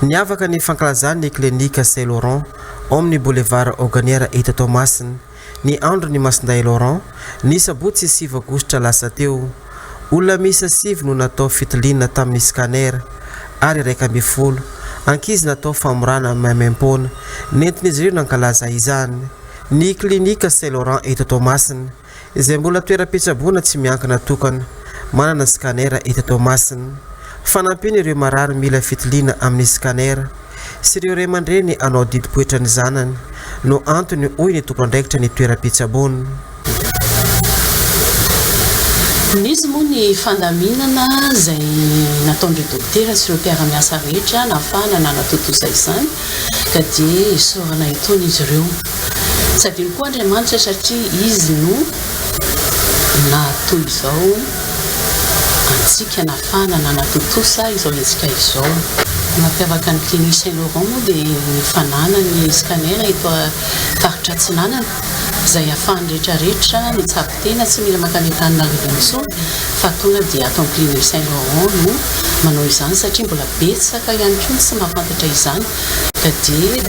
Niavaka ny fankalazan'ny Clinique Saint Laurent ao amin'ny Boulevard Augagneur eto Toamasina, ny andron'ny Masindahy Laurent, ny sabotsy 9 aogositra lasa teo. Olona miisa sivy no natao fitiliana tamin'ny scanner ary 11 ankizy natao famorana maimaimpoana nentin'izy ireo nankalaza izany. Ny Clinique Saint Laurent eto Toamasina, izay mbola toeram-pitsaboana tsy miankina tokana manana scanner eto Toamasina. Fanampiana ireo marary mila fitiliana amin'ny scanner sy ireo ray aman-dreny hanao didim-poitra ny zanany no antony hoy ny tompon'andraikitra ny toeram-pitsaboana. Nisy moa ny fandaminana izay nataon'ireo dokotera sy ireo mpiara-miasa rehetra nahafahana nanatontosa izany ka dia isaorana etoana izy ireo. Tsy adino koa Andriamanitra satria Izy no nahatoy izao antsika nahafahana nanatontosa izao hetsika izao. Ny mampiavaka ny Clinique Saint Laurent moa dia ny fananany scanner eto faritra Atsinanana izay ahafahan'ny rehetra rehetra mitsabo tena tsy mila mankany Antananarivo intsony fa tonga dia ato amin'ny Clinique Saint Laurent no manao izany satria mbola betsaka ihany koa ny tsy mahafantatra izany ka dia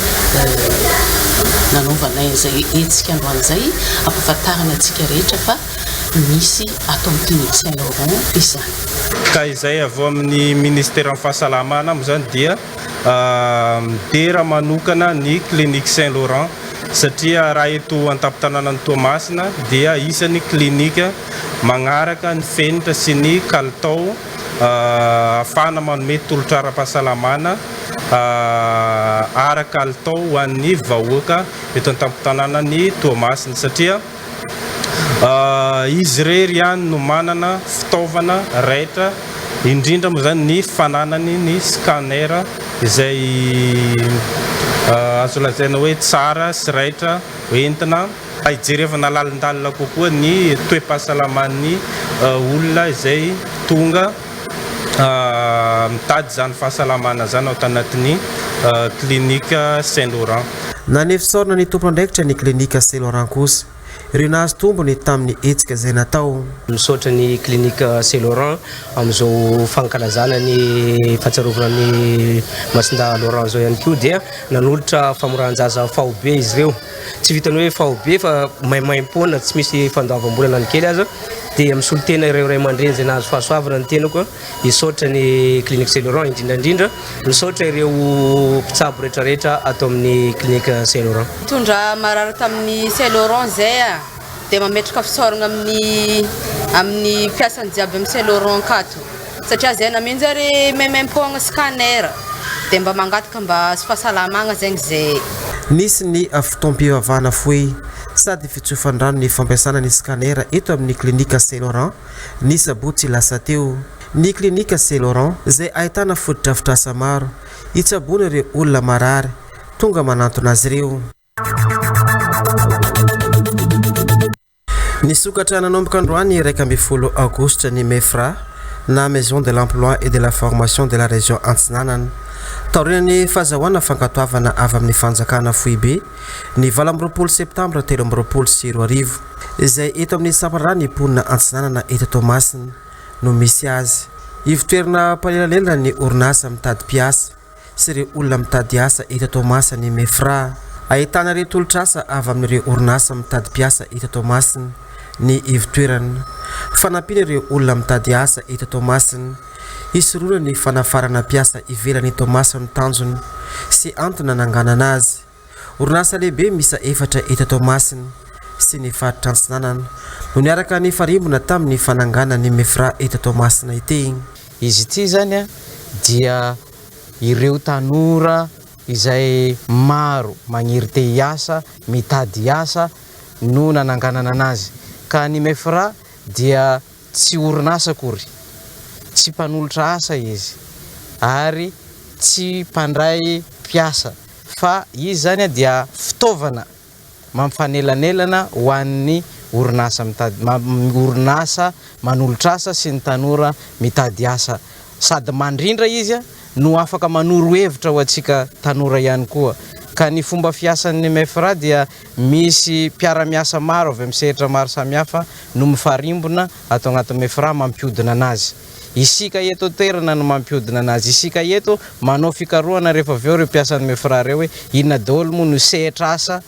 nanaovanay an'izay hetsika androany izay hampahafantarana antsika rehetra fa misy ato amin'ny Clinique Saint Laurent izany. Ka izay avy ao amin'ny Ministeran'ny Fahasalamana moa izany dia midera manokana ny Clinique Saint Laurent satria raha eto an-tampon-tanànan'i Toamasina dia isan'ny clinique magnaraka ny fenitra sy ny kalitao ahafahana manome tolotra ara-pahasalamana ara-kalitao ho an'ny vahoaka eto an-tampon-tanànan'i Toamasina satria izy irery ihany no manana fitaovana raitra indrindra moa izany ny fananany ny scanner izay azo lazaina hoe tsara sy raitra entina hijerevana lalindalina kokoa ny toe-pahasalaman'ny olona izay tonga mitady izany fahasalamana izany ao tanatin'ny Clinique Saint Laurent. Naneho fisaorana ny tompon'andraikitra ny Clinique Saint Laurent kosa ireo nahazo tombony tamin'ny hetsika izay natao. Misaotra ny Clinique Saint Laurent amin'izao fankalazana ny fahatsiarovana ny Masindahy Laurent izao ihany koa dia nanolotra famorahan-jaza faobe izy ireo. Tsy vitan'ny hoe faobe fa maimaimpoana tsy misy fandoavam-bola na ny kely aza. Dia misolo tena ireo ray aman-dreny izay nahazo fahasoavana ny tenako hisaotra ny Clinique Saint Laurent indrindra indrindra misaotra ireo mpitsabo rehetra rehetra ato amin'ny Clinique Saint Laurent. Nitondra marary tamin'ny Saint Laurent zay a, dia mametraka fisaoragna amin'ny amin'ny mpiasany jiaby amin'ny Saint Laurent akato satria zay namenjare maimaimpoagna scanner dia mba mangataka mba azo fahasalamagna zegny zay. Nisy ny fotoam-pivavahana fohy sady fitsofan-drano ny fampiasana ny scanner eto amin'ny Clinique Saint Laurent ny sabotsy lasa teo. Ny Clinique Saint Laurent izay ahitana fotodrafitrasa maro hitsaboana ireo olona marary tonga manantona azy ireo. Nisokatra nanomboka androany 11 aogositra ny MEFRA na Maison de l'Emploi et de la Formation de la Région Antsinanana. Taorian'ny fahazahoana fankatoavana avy amin'ny fanjakana foibe ny 28 septambra 2023, izay eto amin'ny sampandraharaha ny mponina Antsinanana eto Toamasina no misy azy. Ivotoerana mpanelanelana ny orinasa mitady mpiasa sy ireo olona mitady asa eto Toamasina ny MEFRA. Ahitana ireo tolotr'asa avy amin'ireo orinasa mitady mpiasa eto Toamasina ny ivotoerana. Fanampiana ireo olona mitady asa eto Toamasina hisorohana ny fanafarana mpiasa ivelan'i Toamasina no tanjona sy antony nananganana azy. Orinasa lehibe miisa efatra eto Toamasina sy ny faritra Antsinanana no niaraka nifarimbona tamin'ny fananganana ny Mefra eto Toamasina ity. Izy ity izany dia ireo tanora izay maro magniry te hiasa, mitady asa no nananganana anazy. Ka ny Mefra dia tsy orinasa akory, tsy mpanolotra asa izy ary tsy mpandray mpiasa fa izy izany dia fitaovana mampifanelanelana ho an'ny orinasa mitady orinasa manolotra asa sy ny tanora mitady asa. Sady mandrindra izy no afaka manoro hevitra ho antsika tanora ihany koa. Ka ny fomba fiasan'ny MFRA dia misy mpiara-miasa maro avy amin'ny sehatra maro samihafa no mifarimbona ato anatin'ny MFRA mampihodina anazy. Isika eto an-toerana no mampihodina anazy. Isika eto manao fikarohana rehefa avy eo ireo mpiasan'ny Mefra ireo hoe inona daholo moa no sehatra asa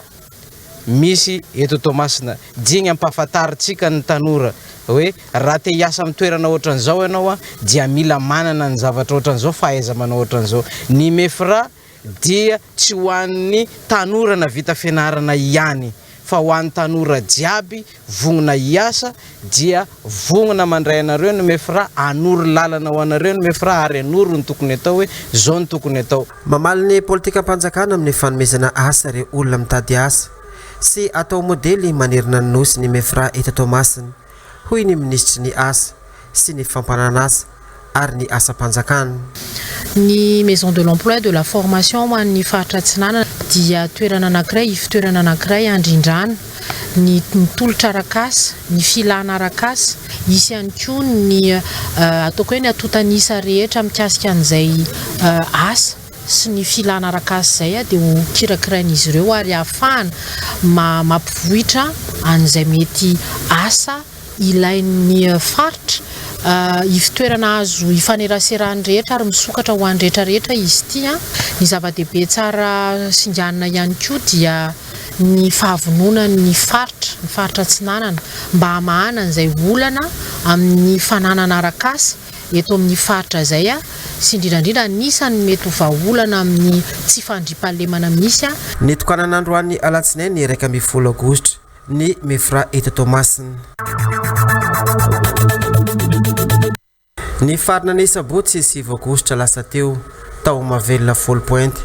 misy eto Toamasina. Dia iny ampahafantarintsika ny tanora hoe raha te hiasa amin'ny toerana ohatran'izao ianao dia mila manana ny zavatra ohatran'izao, fahaiza-manao ohatran'izao. Ny Mefra dia tsy ho an'ny tanora navita fianarana ihany fa ho an'ny tanora jiaby vognona hiasa dia vognona mandray anareo ny Mefra, hanoro lalana ho anareo ny Mefra ary hanoro ny tokony atao hoe zao no tokony atao. Mamaly ny politikam-panjakana amin'ny fanomezana asa ireo olona mitady asa sy atao modely manerana ny Nosy ny Mefra eto Toamasina, hoy ny minisitry ny Asa sy ny fampananan'asa ary ny asam-panjakana. Ny Maison de l'Emploi et de la Formation ho an'ny faritra Atsinanana dia toerana anankiray, ivotoerana anankiray handrindrana ny ny tolotra arak'asa, ny filana arak'asa. Hisy ihany koa ny ataoko hoe ny antontan'isa rehetra mikasika an'izay asa sy ny filana arak'asa izay dia ho kirakirain'izy ireo ary hahafahana mampivoitra an'izay mety asa ilain'ny faritra. Ivotoerana azo ifaneraseran'ny rehetra ary misokatra ho an'ny rehetra rehetra izy ity. Ny zava-dehibe tsara singanina ihany koa dia ny fahavononan'ny faritra, ny faritra Atsinanana, mba hamahana an'izay olana amin'ny fananana arak'asa eto amin'ny faritra izay sy indrindra indrindra anisan'ny mety ho vahaolana amin'ny tsy fandriampahalemana misy. Nitokanana androany alatsinainy 11 aogositra ny Mefra eto Toamasina. Nifarana ny sabotsy 9 aogositra lasa teo, tao Mahavelona Foulpointe,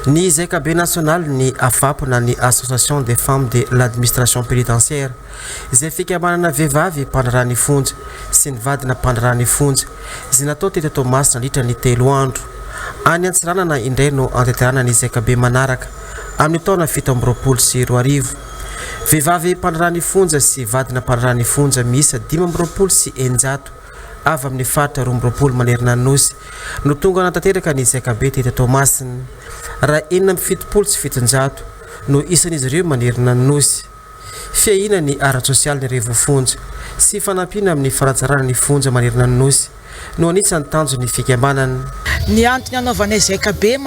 ny zaikabe nasionalin'ny AFAP na ny Association des Femmes de l'Administration Pénitentiaire, izay fikambanana vehivavy mpandraharaha ny fonja sy ny vadina mpandraharaha ny fonja, izay natao teto Toamasina nandritra ny telo andro. Any Antsiranana indray no hantanterahana ny zaikabe manaraka amin'ny taona 2027. Vehivavy mpandraharaha ny fonja sy vadina mpandraharaha ny fonja miisa 625 avy amin'ny faritra 22 manerana ny Nosy no tonga nanatanteraka ny zaikabe teto Toamasina, raha 776 no isan'izy ireo manerana ny Nosy. Fiahiana ny ara-tsosialin'ireo voafonja sy fanampiana amin'ny fanatsarana ny fonja manerana ny Nosy no anisan'ny tanjon'ny fikambanana. Ny antony anaovanay zaikabe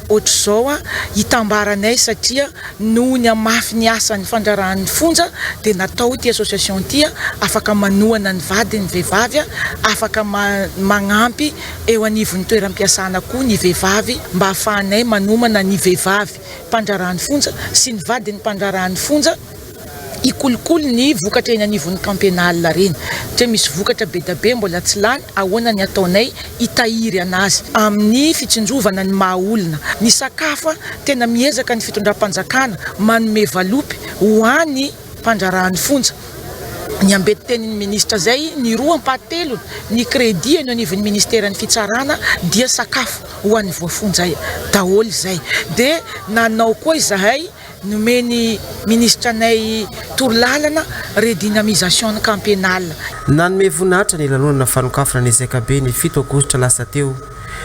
ohatr'izao hitambaranay satria noho ny hamafy ny asan'ny fandraharahan'ny fonja dia natao ity association ity afaka manohana ny vadiny ny vehivavy, afaka magnampy eo anivon'ny toeram-piasana koa ny vehivavy mba ahafahanay manomana ny vehivavy mpandraharahan'ny fonja sy ny vadin'ny mpandraharahan'ny fonja hikolokolo ny vokatra eny anivon'ny camp pénal ireny satria misy vokatra be dia be mbola tsy lany, ahoana ny ataonay hitahiry anazy amin'ny fitsinjovana ny maha olona. Ny sakafo, tena miezaka ny fitondram-panjakana manome valopy ho an'ny mpandraharahan'ny fonja. Ny ambetitenin'ny minisitra izay, ny roa ampahatelony ny crédit eny anivon'ny ministeran'ny fitsarana dia sakafo ho an'ny voafonja daholo izay. Dia nanao koa izahay Nomen'ny minisitra anay torolalana redynamisation ny camp pénal. Nanome voninahitra ny lanonana fanokafana ny zaikabe ny fito aogositra lasa teo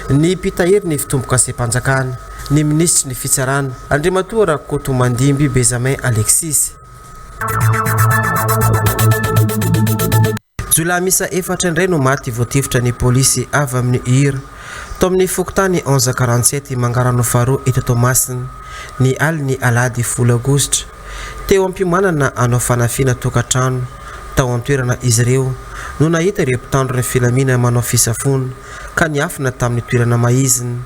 ny mpitahiry ny fitombokasem-panjakana, ny minisitry ny fitsarana, Andriamatoa Rakotomandimby Benjamin Alexis. Jiolahy miisa efatra indray no maty voatifitra ny polisy avy amin'ny UIR tao amin'ny fokontany Onze quarante-sept Mangarano faharoa eto Toamasina, ny alin'ny alahady folo aogositra. Teo am-piomanana hanao fanafiana tokantrano tao an-toerana izy ireo no nahita ireo mpitandro ny filaminana manao fisafoana ka niafina tamin'ny toerana maizina.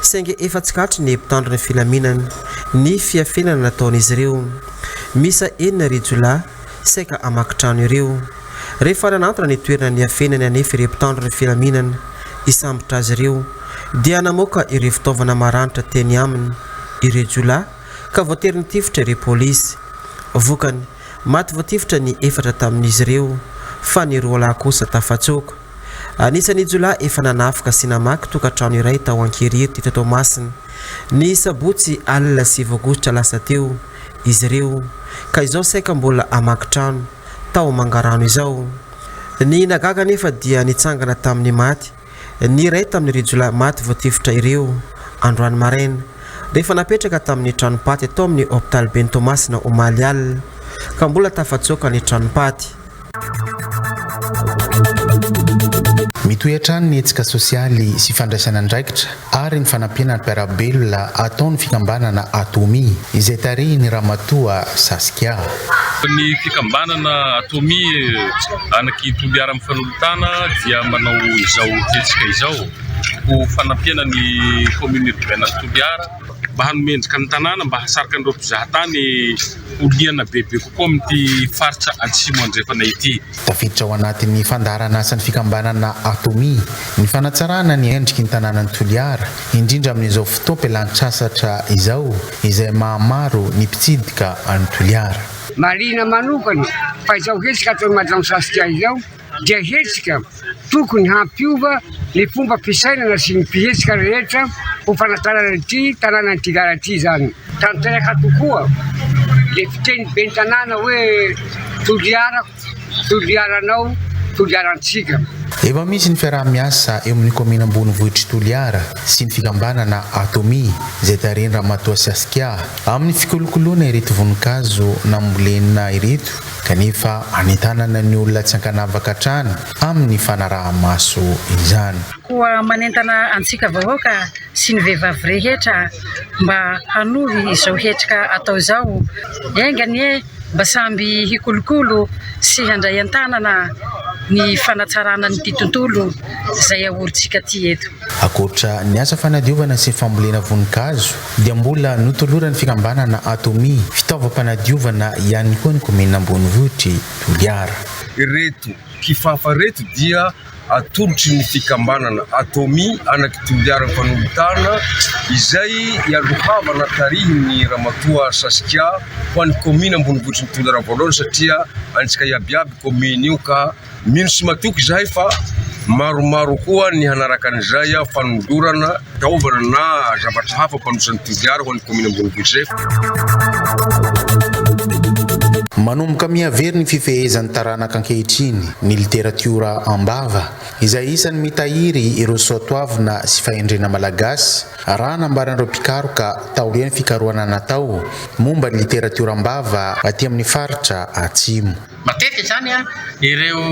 Saingy efa tsikaritry ny mpitandro ny filaminana ny fiafenana nataon'izy ireo. Miisa enina ireo jiolahy saika hamaky trano ireo. Rehefa nanantona ny toerana niafenany anefa ireo mpitandro ny filaminana hisambotra azy ireo dia namoaka ireo fitaovana maranitra teny aminy ireo jiolahy ka voatery nitifitra ireo polisy. Vokany, maty voatifitra ny efatra tamin'izy ireo fa ny roa lahy kosa tafatsoaka. Anisan'ny jiolahy efa nanafika sy namaky tokantrano iray tao Ankirihiry teto Toamasina ny sabotsy alina 9 aogositra lasa teo izy ireo ka izao saika mbola hamaky trano tao Mangarano izao. Ny nahagaga anefa dia nitsangana tamin'ny maty ny iray tamin'ireo jiolahy maty voatifitra ireo androany maraina rehefa napetraka tamin'ny tranom-paty tao amin'ny hopitaliben'i Toamasina omaly alina ka mbola tafatsoaka ny tranom-paty. Mitohy hatrany ny hetsika sosialy sy fandraisana andraikitra ary ny fanampiana ny mpiara-belona ataon'ny fikambanana Atomi izay tarihin'i Ramatoa Saskia. Ny fikambanana Atomi anaky Toliara Mifanolotana dia manao izao hetsika izao ho fanampiana ny commune urbaine Toliara mba hanome endrika ny tanàna mba hahasarika an'ireo mpizahatany ho liana bebe kokoa amin'ity faritra Atsimo Andrefana ity. Tafiditra ao anatin'ny fandaharan'asan'ny fikambanana Atomi ny fanatsarana ny endriky ny tanànan'i Toliara, indrindra amin'izao fotoam-pialan-tsasatra izao izay mahamaro ny mpitsidika an'i Toliara. Marihina manokana fa izao hetsika ataon'i Madame Saskia izao dia hetsika tokony hampiova ny fomba fisainana sy ny fihetsika rehetra ho fanatsarana ity tanànan'i Toliara ity izany. Tanteraka tokoa ilay fiteny ben'ny tanàna hoe Toliarako, Toliaranao, Toliarantsika. Efa misy ny fiaraha-miasa eo amin'ny kaominina ambonivohitr'i Toliara sy ny fikambanana Atomi izay tarihin'i Ramatoa Saskia amin'ny fikolokoloana ireto voninkazo nambolena ireto kanefa hanentanana ny olona tsy ankanavaka hatrany amin'ny fanaraha-maso izany. Koa manentana antsika vahoaka sy ny vehivavy rehetra mba hanohy izao hetrika atao izao. Enga anie mba samby hikolokolo sy handray an-tanana ny fanatsarana an'ity tontolo izay ahorintsika ity eto. Ankoatra ny asa fanadiovana sy fambolena voninkazo dia mbola notoloran'ny fikambanana Atomi fitaovam-panadiovana ihany koa ny kaominina ambonivohitr'i Toliara. Ireto kifafa ireto dia atolotry ny fikambanana Atomi anaky Toliara Mifanolotana izay ialohavana tarihin'ny Ramatoa Saskia ho an'ny kaomina ambonivohitry ny Toliara voalohany satria antsika iabiaby kaomina io ka mino sy matoky izahay fa maromaro koa ny hanaraka an'izay fanolorana fitaovana na zavatra hafa mpanosotra ny Toliara ho an'ny kaomina ambonivohitra izay. Manomboka mihavery ny fifehezan'ny taranaka ankehitriny ny literatiora am-bava, izay isan'ny mitahiry ireo soatoavina sy fahendrena malagasy, raha nambaran'ireo mpikaroka taorian'ny fikarohana natao momba ny literatiora am-bava aty amin'ny faritra Atsimo. Matetika izany ireo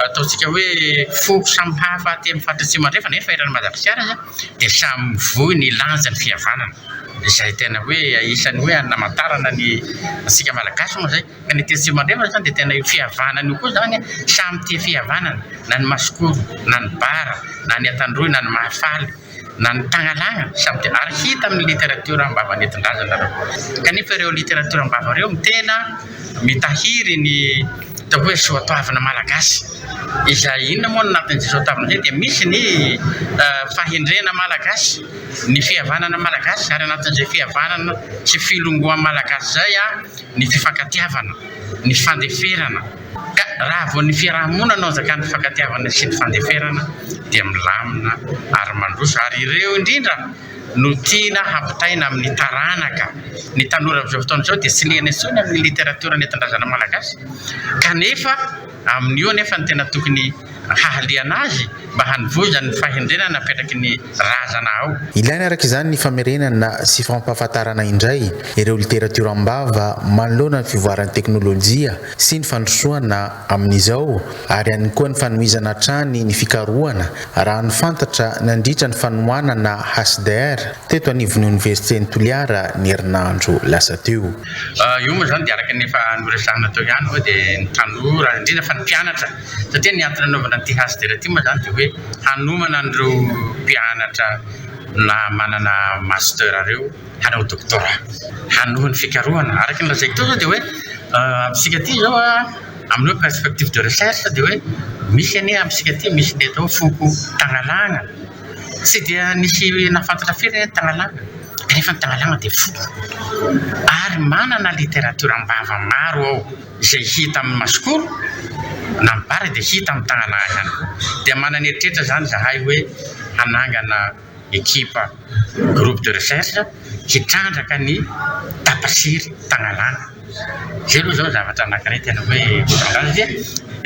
ataontsika hoe foko samy hafa aty amin'ny faritra Atsimo Andrefana nefa eran'i Madagasikara aza dia samy mivoy ny lanjan'ny fihavanana izay tena hoe isan'ny hoe namantarana ny antsika Malagasy moa izay. Ka ny aty Atsimo Andrefana izany dia tena io fihavanana io koa izany, samy tia fihavanana na ny Masikoro na ny Bara na ny Antandroy na ny Mahafaly na ny Tagnalagna, samy tia ary hita amin'ny literatiora am-bava nentin-drazana ireo. Kanefa ireo literatiora am-bava ireo no tena mitahiry ny ataoko hoe soatoavina malagasy. Izay inona moa no anatin'izay soatoavina izay dia misy ny fahendrena malagasy, ny fihavanana malagasy ary anatin'izay fihavanana sy filongoa malagasy izay ny fifankatiavana, ny fandeferana. Ka raha vao ny fiaraha-monina no anjakan'ny fifankatiavana sy ny fandeferana dia milamina ary mandroso ary ireo indrindra no tiana hampitaina amin'ny taranaka. Ny tanora amin'izao fotoana izao dia tsy liana intsony amin'ny literatiora nentin-drazana malagasy kanefa amin'io anefa no tena tokony hahaliana azy mba hanovozany ny fahendrena napetraky ny razana ao. Ilaina araka izany ny famerenana sy fampahafantarana indray ireo literatiora am-bava manoloana ny fivoaran'ny teknolojia sy ny fandrosoana amin'izao ary ihany koa ny fanohizana hatrany ny fikarohana raha ny fantatra nandritra ny fanohanana HDR teto anivon'ny Oniversiten'i Toliara ny herinandro lasa teo. Io moa izany dia araka ny efa noresahina teo ihany hoe dia ny tanora, indrindra fa ny mpianatra satria ny antony nanaovana an'ity HDR ity moa izany dia hoe hanomana an'ireo mpianatra na manana master ireo hanao doctorat, hanohy ny fikarohana. Araka ny lazaiko teo izao dia hoe amintsika aty izao amin'ny hoe perspective de recherche dia hoe misy anie amintsika aty misy ny atao hoe foko Tagnalagna, tsy dia nisy nahafantatra firy anie ny Tagnalagna kanefa ny Tagnalagna dia foko ary manana literatiora am-bava maro ao izay hita amin'ny masikoro na ny bara dia hita amin'ny Tagnalagna ihany koa. Dia manana eritreritra izany izahay hoe hanangana ekipa groupe de recherche hitrandraka ny tapasiry Tagnalana. Izay aloha izao zavatra anankiray tena hoe ohatran'izany satria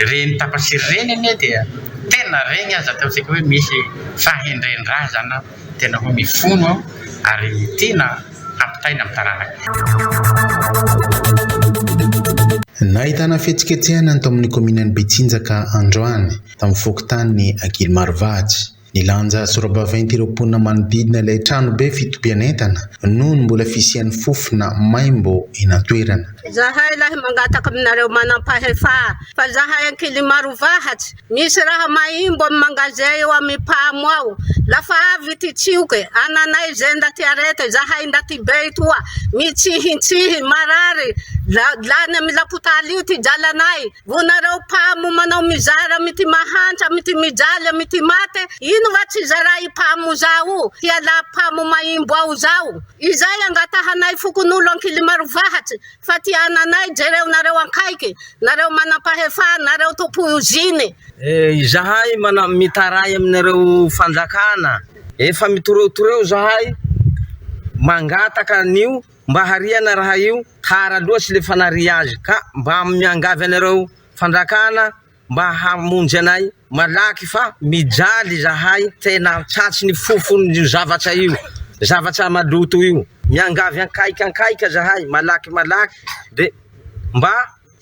ireny tapasiry ireny anie dia tena ireny aza ataontsika hoe misy fahendren-drazana tena hoe mifono ao ary tiana hampitaina amin'ny taranaka. Nahitana fihetsiketsehana ny tao amin'ny kaominin'i Betsinjaka androany, tamin'ny fokontany Ankilimarovatsy. Nilanja sora-baventy ireo mponina manodidina ilay tranobe fitobian'entana noho ny mbola fisian'ny fofona maimbo eny an-toerana. Zahay lahy mangataka aminareo manampahefa fa zahay Ankilimarovahatsy misy raha maimbo amy magasin io amy pamo ao lafa avy ty tsioky ananay ze ndaty arete zahay ndaty be toa mitsihintsihy marary lany amy lapotaly io ty jalanay Vonareo mpamo manao mizara amity mahantra amity mijaly amity mate ino va tsy zaray mpamo zao hiala mpamo maimbo ao zao izay angatahanay fokonolo ankilimarovahatsy fa ty ananay jereo nareo ankaiky nareo manampahefa nareo tompo usine. Izahay mana mitaray aminareo fanjakana efa mitoreotoreo zahay mangataka an'io mba hariana raha io tara loatsy le fanaria azy ka mba miangavy anareo fanjakana mba hamonjy anay malaky fa mijaly zahay tena tratry ny fofon'io zavatra io zavatra maloto io miangavy ankaika ankaika zahay malaky malaky de mba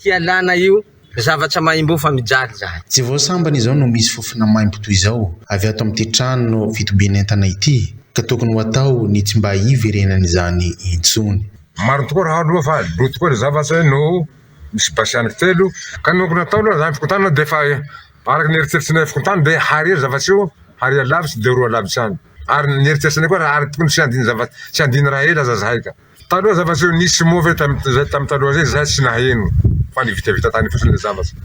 hialana io zavatra maimbo fa mijaly zahay. Tsy vao sambany izao no misy fofona maimbo toy izao avy ato amin'ity trano fitobian'entana ity ka tokony ho atao ny tsy mba hiverenan'izany intsony. Marina tokoa raha aloha fa loto koa le zavatra no misy basy anaky telo ka ny tokony atao aloha zany fokontany aloha de efa araka ny eritreritrinay fokontany de haria zavatra io haria lavitsy de roa lavitsy any ary ny eritreritrinay koa raha ary tokony tsy handiny zavatra tsy handiny raha ela aza zahay ka. Taloha zavatra io nisy moa ve tamin'izay tamin'ny taloha zay zahay tsy naheno fa ny vitavita tany fotsiny le zavatra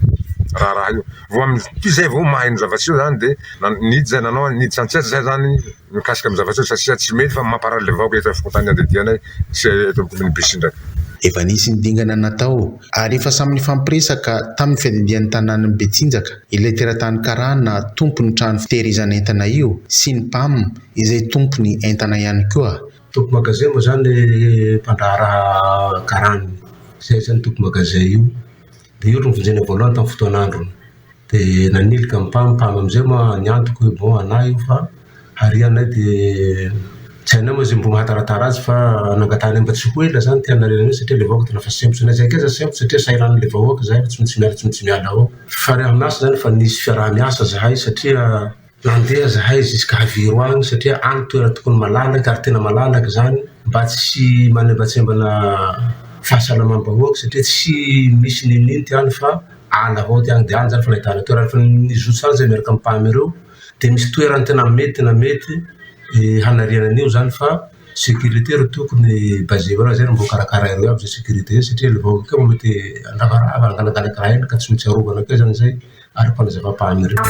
raharaha io vao amin'ity zay vao maheno zavatra io zany de niditra zay nanao niditra an-tsehatra zay zany mikasika amin'ny zavatra io satria tsy mety fa mamparary le vahoaka eto fokontany andidianay sy eto amin'ny commune Besindraka. Efa nisy ny dingana natao ary efa samy nifampiresaka tamin'ny fiadidian'ny tanànan'i Betsinjaka ilay teratany karana tompon'ny trano fitehirizan'entana io sy ny Pam izay tompon'ny entana ihany koa. Tompo magasin moa zany mpandraharaha karana, zay zany tompo magasin io, de io no novonjena voalohany tamin'ny fotoan'androny, de nanilika ny mpam, mpam amizay moa niantoka hoe bon anah io fa harianay de tsy hainay moa ze mbo mahataratara azy fa nangatahanay mba tsy ho ela zany ty hanariana an'io satria le vahoaka tena fa sempotra, na zay k'aiza sempotra satria sahiran'le vahoaka zahay fa tsy maintsy miala tsy maintsy miala ao. Fiaraha-miasa zany fa nisy fiaraha-miasa zahay satria Nandeha zahay jusqu'à Haviro agny satria agny toerana tokony malalaka ary tena malalaka zany mba tsy manembatsembana fahasalamam-bahoaka satria tsy misy n'inon'ino ty any fa ala avao ty agny de agny zany fa nahitana toerana fa nizotso agny zay miaraka amin'ny mpamy ireo de misy toerana tena mety tena mety hanariana an'io zany fa sécurité ro tokony basé-o raha zay ro mbo karakarain'ireo aby zay sécurité zay satria le vahoaka akeo mety handravarava hangalangalaky raha iny ka tsy maintsy arovana akeo zany zay. ary mpanazava-pahanirina.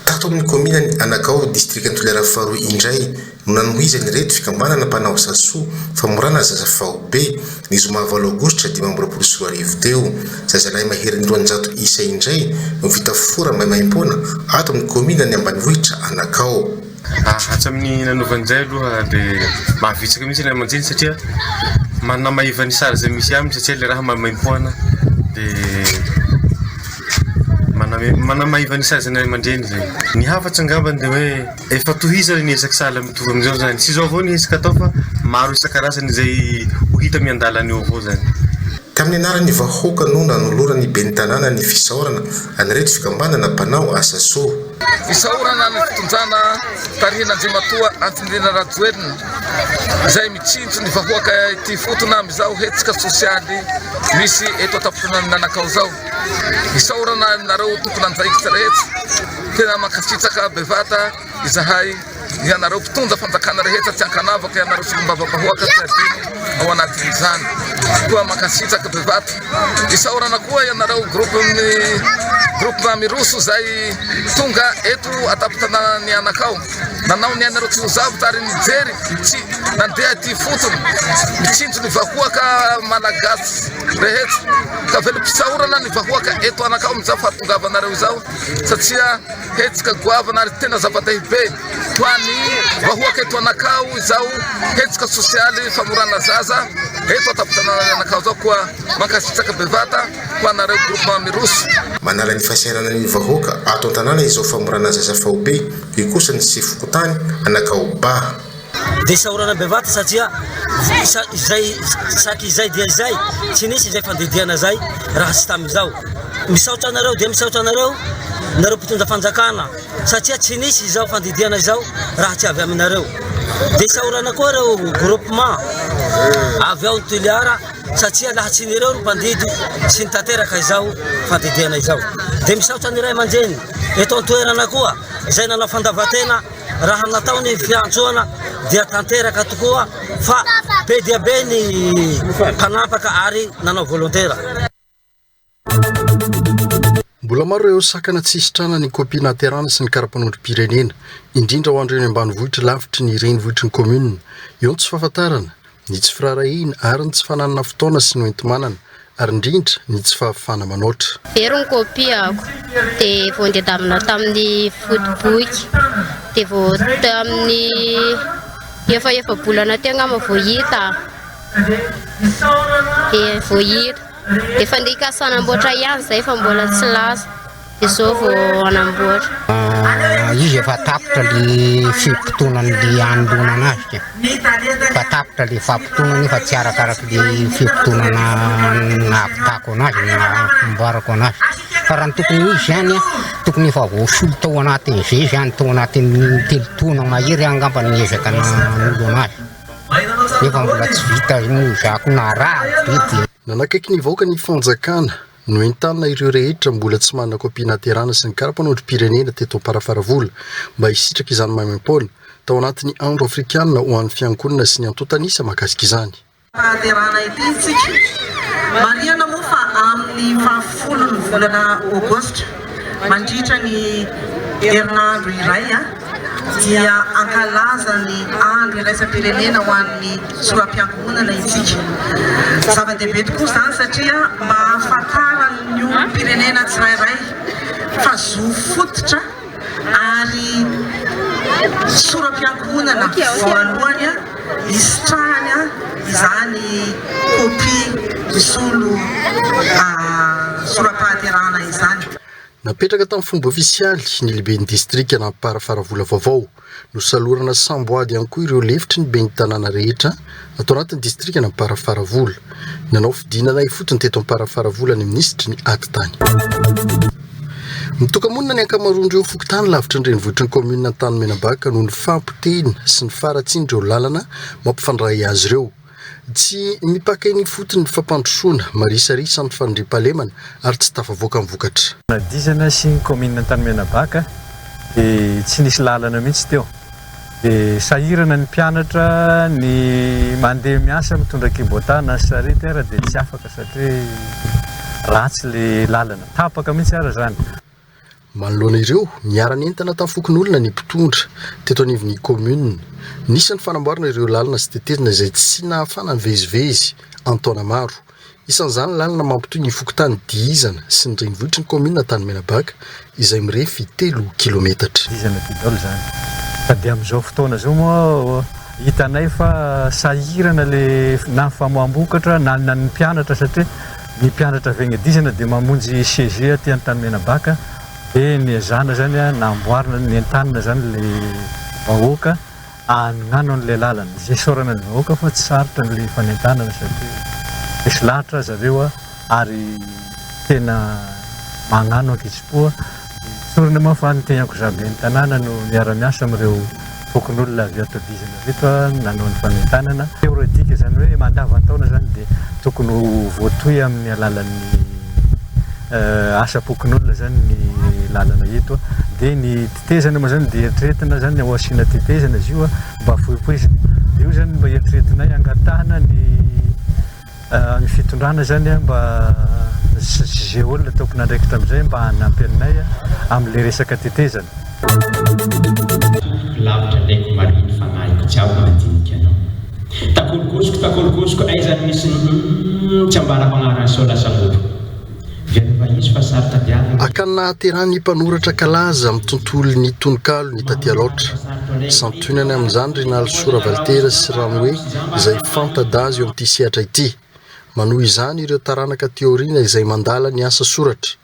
Tato amin'ny kaominan'i Anakao, distrikan'i Toliara faharoa indray no nanohizan'ireto fikambanana mpanao asa soa famorana zaza faobe, ny zoma valo aogositra 2025 teo. Zazalahy maherin'ny 200 isa indray no vita fora maimaimpoana ato amin'ny kaominan'ny ambanivohitra Anakao. Hatramin'ny nanaovany izay aloha dia mahavitsika mihitsy ny ray aman-dreny satria manamaiva ny charge misy aminy satria ilay raha maimaimpoana dia manamaiva ny charge ny ray aman-dreny izay. Ny hafatro angambany dia hoe efa tohizana ny ezaka sahala mitovy amin'izao izany, tsy izao avao ny ezaka atao fa maro isan-karazany izay ho hita miandalana eo avao izany. Tamin'ny anaran'ny vahoaka no nanoloran'ny ben'ny tanàna ny fisaorana an'ireto fikambanana mpanao asa soa. Isaorana ny fitondrana tarihin'Andriamatoa Andry Rajoelina izay mitsinjo ny vahoaka ety ifotony amin'izao hetsika sosialy misy eto an-tampon-tanànan'Anakao izao. Isaorana aminareo tompon'andraikitra rehetra, tena mankasitraka bevata izahay. Ianareo mpitondra fanjakana rehetra tsy ankanavaka, ianareo solombavambahoaka tsy adino ao anatin'izany. Koa mankasitraka bevata. Isaorana koa ianareo groupe groupe miroso izay tonga eto an-tampon-tanànan'i Anakao. Nanao ny ainareo tsy ho zavatra ary nijery tsy nandeha aty ifotony mitsinjo ny vahoaka malagasy rehetra. Ka velom-pisaorana ny vahoaka eto Anakao amin'izao fahatongavanareo izao satria Hetsika goavana ary tena zava-dehibe ho an'ny vahoaka eto Anakao izao hetsika sosialy famorana zaza eto an-tampon-tanànan'i Anakao izao koa mankasitraka bevata ho anareo groupement miroso. Manala ny fahasahiranan'ny vahoaka ato an-tanàna izao famorana zaza faobe, hoy kosa ny sefo fokontany Anakao Ba. Dia isaorana bevata satria izay saky izay dia izay tsy nisy izay fandidiana izay raha tsy tamin'izao. Misaotra anareo dia misaotra anareo nareo mpitondra fanjakana satria tsy nisy izao fandidiana izao raha tsy avy aminareo. Dia isaorana koa ireo groupement avy ao Toliara satria laha tsy ireo no mpandidy sy ny tanteraka izao fandidiana izao. Dia misaotra ny ray aman-dreny eto an-toerana koa izay nanao fandavan-tena Raha natao ny fiantsoana dia tanteraka tokoa fa be dia be ny mpanampaka ary nanao volontaire. Mbola maro ireo sakana tsy hisitrana ny kopia nahaterahana sy ny kara-panondrom-pirenena, indrindra ho an'ireo any ambanivohitra lavitry ny renivohitry ny kaominina. Eo ny tsy fahafantarana, ny tsy firaharahiana ary ny tsy fananana fotoana sy ny hoenti-manana ary indrindra ny tsy fahafahana manaotra. Very ny copie-ko dia vao nodedavina tamin'ny foto-boky dia vao tamin'ny efa efa-bolana teo angamba vao hita dia vao hita dia efa nikasa hanamboatra ihany izay fa mbola tsy lasa. Izao vao hanamboatra. Izy efa tapitra le fe-potoanan'le hanoloana anazy ka. Efa tapitra le faha-potoana nefa tsy arakaraky le fe-potoana nahavitako anazy na namboarako anazy. Fa raha ny tokony ho izy zany an, tokony efa voasolo tao anatin'izay zany, tao anatin'ny telo taona mahery angamba ny ezaka nanolo anazy. Nefa mbola tsy vita moa za koa narary be dia. Nanakaiky ny vahoaka ny fanjakana. Noentanina ireo rehetra mbola tsy manana kopia nahaterahana sy ny kara-panondrom-pirenena teto Amparafaravola mba hisitraka izany maimaimpoana tao anatin'ny Andro Afrikanina ho an'ny Fiangonana sy ny antontan'isa mahakasika izany. Fahaterahana ity isika. Marihana moa fa amin'ny fahafolon'ny volana Aogositra, mandritra ny herinandro iray, dia hankalaza ny Andro iraisam-pirenena ho an'ny sora-piankohonana isika. Zava-dehibe tokoa izany satria mba hahafantaran'ny olom-pirenena tsirairay fa zo fototra ary sora-piankohonana voalohany hisitrahany izany kopia misolo sora-pahaterahana izany. Napetraka tamin'ny fomba ofisialy ny lehiben'ny distrikan'Amparafaravola vaovao. Nosalorana samboady ihany koa ireo lefitry ny ben'ny tanàna rehetra ato anatin'ny distrikan'Amparafaravola. Nanao fidinana ifotony teto Amparafaravola ny minisitry ny Atitany. Mitoka-monina ny ankamaroan'ireo fokontany lavitry ny renivohitry ny kaominina Antanimianabaka noho ny fahapotehina sy ny faharatsian'ireo lalana mampifandray azy ireo. Tsy mipaka eny ifotony ny fampandrosoana, marisarisa ny fandriampahalemana ary tsy tafavoaka ny vokatra. Nadizana sy ny kaominina Antanimenabaka dia tsy nisy lalana mihitsy teo. Dia sahirana ny mpianatra, ny mandeha miasa mitondra kibota na sarety ara dia tsy afaka satria ratsy ilay lalana. Tapaka mihitsy ara izany. Manoloana ireo, niara-nientana tamin'ny fokonolona ny mpitondra teto anivon'ny kaominina. Nisy ny fanamboarana ireo lalana sy tetezana izay tsy nahafahana nivezivezy an-taona maro. Isan'izany ny lalana mampitohy ny fokontany Dihizana sy ny renivohitry ny kaominina Antanimenabaka izay mirefy telo kilometatra. Dihizana ty daholo izany. Fa dia amin'izao fotoana izao moa hitanay fa sahirana le na ny famoaham-bokatra na ny mpianatra satria Ny mpianatra avy any Adizana dia mamonjy CG aty Antanimenabaka dia niezahana zany namboarina nentanina zany le vahoaka hanognano an'ilay lalana. Izay isaorana ny vahoaka fa tsy sarotra ny fanentanana satria resy lahatra zareo ary tena magnano ankitsipo. Tsorina moa fa ny tegnako za ben'ny tanàna no miara-miasa amin'ireo fokonolona avy ato Dizana ireto nanao ny fanentanana. Théorétique izany hoe mandavan-taona izany dia tokony ho voatohy amin'ny alalan'ny asam-pokonolona izany ny lalana eto. Dia ny tetezana moa izany dia eritreretina izany ho asiana tetezana izy io mba fohipohizina. Dia io izany mba eritreretinay angatahana ny Ny fitondrana izany mba ze olona tompon'andraikitra amin'izay mba hanampy anay amin'ilay resaka tetezana. Tompoko lavitra alaiko mariny fanahiko tsy avy mandinika anao Takolokosiko takolokosiko aiza no misy ny humm tsy ambarako agnarany sao lasa mody Akany nahaterahan'ny mpanoratra kalaza amin'ny tontolon'ny tononkalo ny taty Alaotra. Santionany amin'izany ry Nalisoa Ravalitera sy Ranoe izay fanta-daza eo amin'ity sehatra ity. Manohy izany ireo taranaka aty aoriana izay mandala ny asa soratra.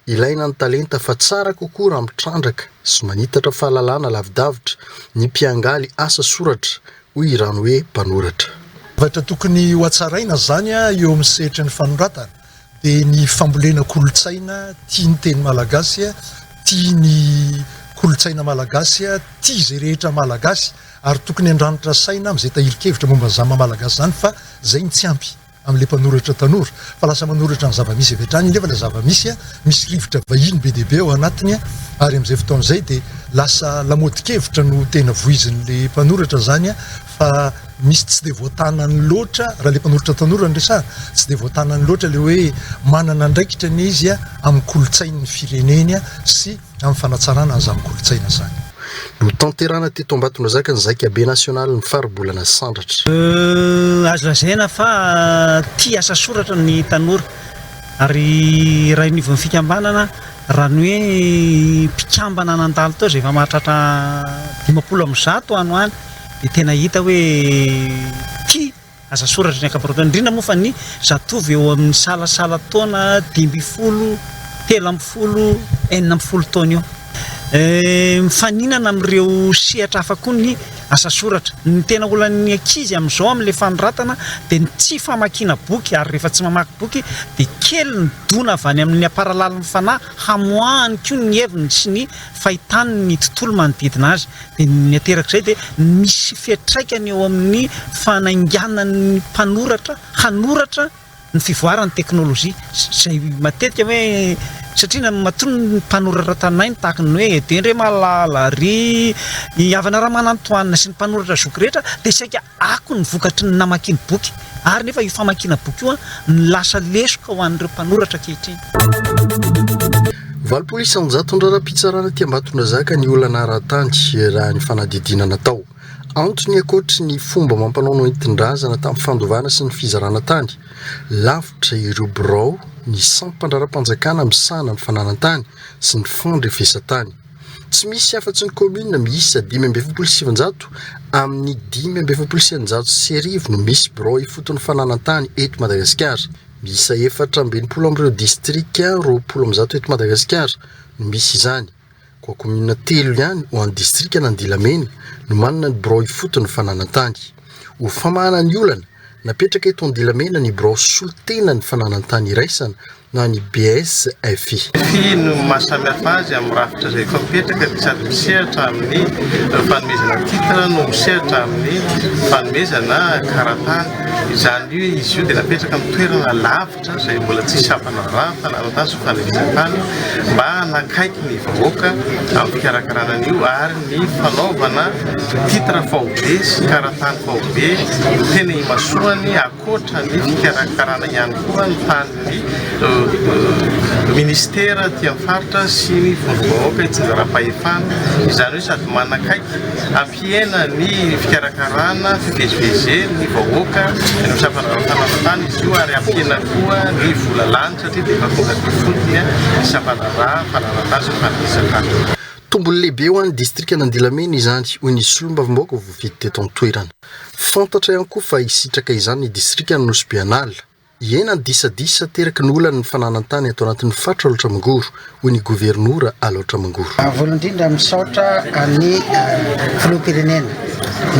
Ilaina ny talenta fa tsara kokoa raha mitrandraka sy manitatra fahalalana lavidavitra ny mpiangaly asa soratra, hoy i Ranoe, mpanoratra. Zavatra tokony hohatsaraina izany eo amin'ny sehatry ny fanoratana dia ny fambolena kolontsaina tia ny teny malagasy, tia ny kolontsaina malagasy, tia izay rehetra malagasy ary tokony handranitra saina amin'izay tahirin-kevitra momba an'izany maha malagasy izany fa izay no tsy ampy amin'ilay mpanoratra tanora fa lasa manoratra ny zava-misy avy hatrany nefa ilay zava-misy misy rivotra vahiny be dia be ao anatiny ary amin'izay fotoana izay dia lasa lamaodin-kevitra no tena voizin'ilay mpanoratra izany fa misy tsy dia voatanany loatra, raha ilay mpanoratra tanora no resahana, tsy dia voatanany loatra ilay hoe manana andraikitra anie izy amin'ny kolontsain'ny fireneny sy amin'ny fanatsarana an'izany kolontsaina izany. Notanterahina teto Ambatondrazaka ny Zaikabe nasionalin'ny faribolana Sandratra. Azo lazaina fa tia asa soratra ny tanora ary raha eo anivon'ny fikambanana raha ny hoe mpikambana nandalo teo izay efa mahatratra 150 any ho any dia tena hita hoe tia asa soratra ny ankamaroany, indrindra moa fa ny zatovo eo amin'ny salasala taona 15, 13, 16 taona eo. Mifaninana amin'ireo sehatra hafa koa ny asa soratra. Ny tena olan'ny ankizy amin'izao amin'ilay fanoratana dia ny tsy famakiana boky ary rehefa tsy mamaky boky dia kely ny dona avy any amin'ny amparalalin'ny fanahy hamoahany koa ny heviny sy ny fahitany ny tontolo manodidina azy. Dia ny aterak'izay dia misy fiantraikany eo amin'ny fanainganan'ny mpanoratra hanoratra ny fivoaran'ny teknolojia izay matetika hoe satria na matoa ny mpanoratra tanainy tahaka ny hoe Edé Ndremalala, ry i Avana Ramanantoanina sy ny mpanoratra zoky rehetra dia saika akony vokatry ny namakiany boky ary nefa io famakiana boky io no lasa lesoka ho an'ireo mpanoratra ankehitriny. 80% ny raharaham-pitsarana aty Ambatondrazaka ny olana ara-tany raha ny fanadihadiana natao. Antony ankoatry ny fomba amam-panao noentin-drazana tamin'ny fandovana sy ny fizarana tany, lavitra ireo birao ny sampan-draharaham-panjakana misahana ny fananan-tany sy ny fandrefesan-tany. Tsy misy afa-tsy ny kaominina miisa 945 amin'ny 1645 no misy birao ifoton'ny fananan-tany eto Madagasikara. Miisa 64 amin'ireo distrika 120 eto Madagasikara no misy izany. Koa kaominina telo ihany ho an'ny distrikan'Andilamena no manana ny birao ifoton'ny fananan-tany. Ho famahana ny olana, napetraka eto Andilamena ny birao solontenan'ny fananan-tany iraisana na ny BSFI. FI no maha samy hafa azy amin'ny rafitra izay efa mipetraka dia sady misehatra amin'ny fanomezana titre no misehatra amin'ny fanomezana karatany. Izany hoe izy io dia napetraka amin'ny toerana lavitra izay mbola tsy sampandraharaha fananan-tany sy fandraisam-tany mba hanakaiky ny vahoaka amin'ny fikarakarana an'io ary ny fanaovana titre faobe sy karatany faobe no tena imasoany ankoatra ny fikarakarana ihany koa ny tanin'ny minisitera aty amin'ny faritra sy ny vondrom-bahoaka itsinjaram-pahefana. Izany hoe sady manakaiky hampihena ny fikarakarana fivezivezen'ny vahoaka any amin'ny sampandraharaha tany izy io ary hampihena koa ny vola lany satria dia efa tonga aty ifotony ny sampandraharaha fananan-tany sy ny fandraisan-tany. Tombony lehibe ho an'ny distrikan'Andilamena izany, hoy ny solombavambahoaka voafidy teto an-toerana. Fantatra ihany koa fa hisitraka izany ny distrikan'i Nosy Be An'ala. Hihena ny disadisa ateraky ny olan'ny fananan-tany ato anatin'ny faritra Alaotra Mangoro, hoy ny governora Alaotra Mangoro. Voalohany indrindra misaotra an'ny filoham-pirenena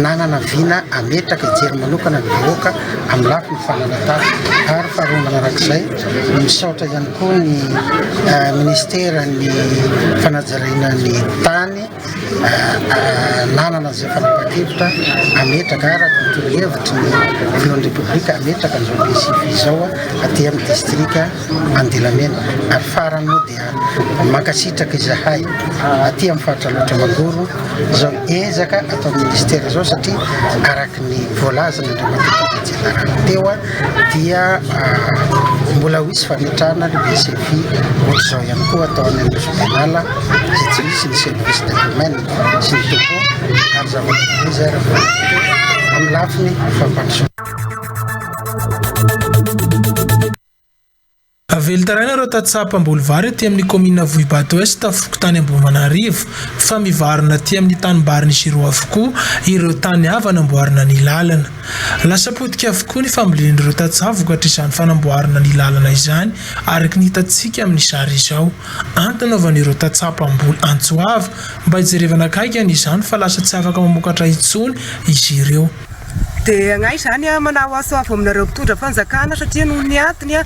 nanana vina hametraka hijery manokana ny vahoaka amin'ny lafiny fananan-tany ary faharoa manarak'izay misaotra ihany koa ny ministeran'ny fanajariana ny tany Nanana izay fanapahan-kevitra hametraka araka ny torohevitry ny filohan'ny Repoblika hametraka an'izao BCF izao aty amin'ny distrika Andilamena. Ary farany moa dia mankasitraka izahay aty amin'ny faritra Alaotra Mangoro izao ezaka ataon'ny ministera izao satria araka ny voalazan'Andriamatoa Tale Jeneraly teo dia mbola ho hisy fametrahana ny BCFI ohatr'izao ihany koa atao any Nosy Benala izay tsy misy ny service de domaine sy ny topo ary zava-dehibe izay raha vao amin'ny lafiny fampandrosoana. Velon-taraina ireo tantsaha mpamboly vary aty amin'ny kaominina Vohibato Est, fokontany Ambohimanarivo, fa mivarina aty amin'ny tanimbarin'izy ireo avokoa ireo tany ava namboarina ny lalana. Lasa potika avokoa ny fambolen'ireo tantsaha vokatr'izany fanamboarana ny lalana izany araka ny hitantsika amin'ny sary izao. Antony anaovan'ireo tantsaha mpamboly antso avo mba hijerevana akaiky an'izany fa lasa tsy afaka mamokatra intsony izy ireo. Dia agnay izany manao antso avo aminareo mpitondra fanjakana satria noho ny antony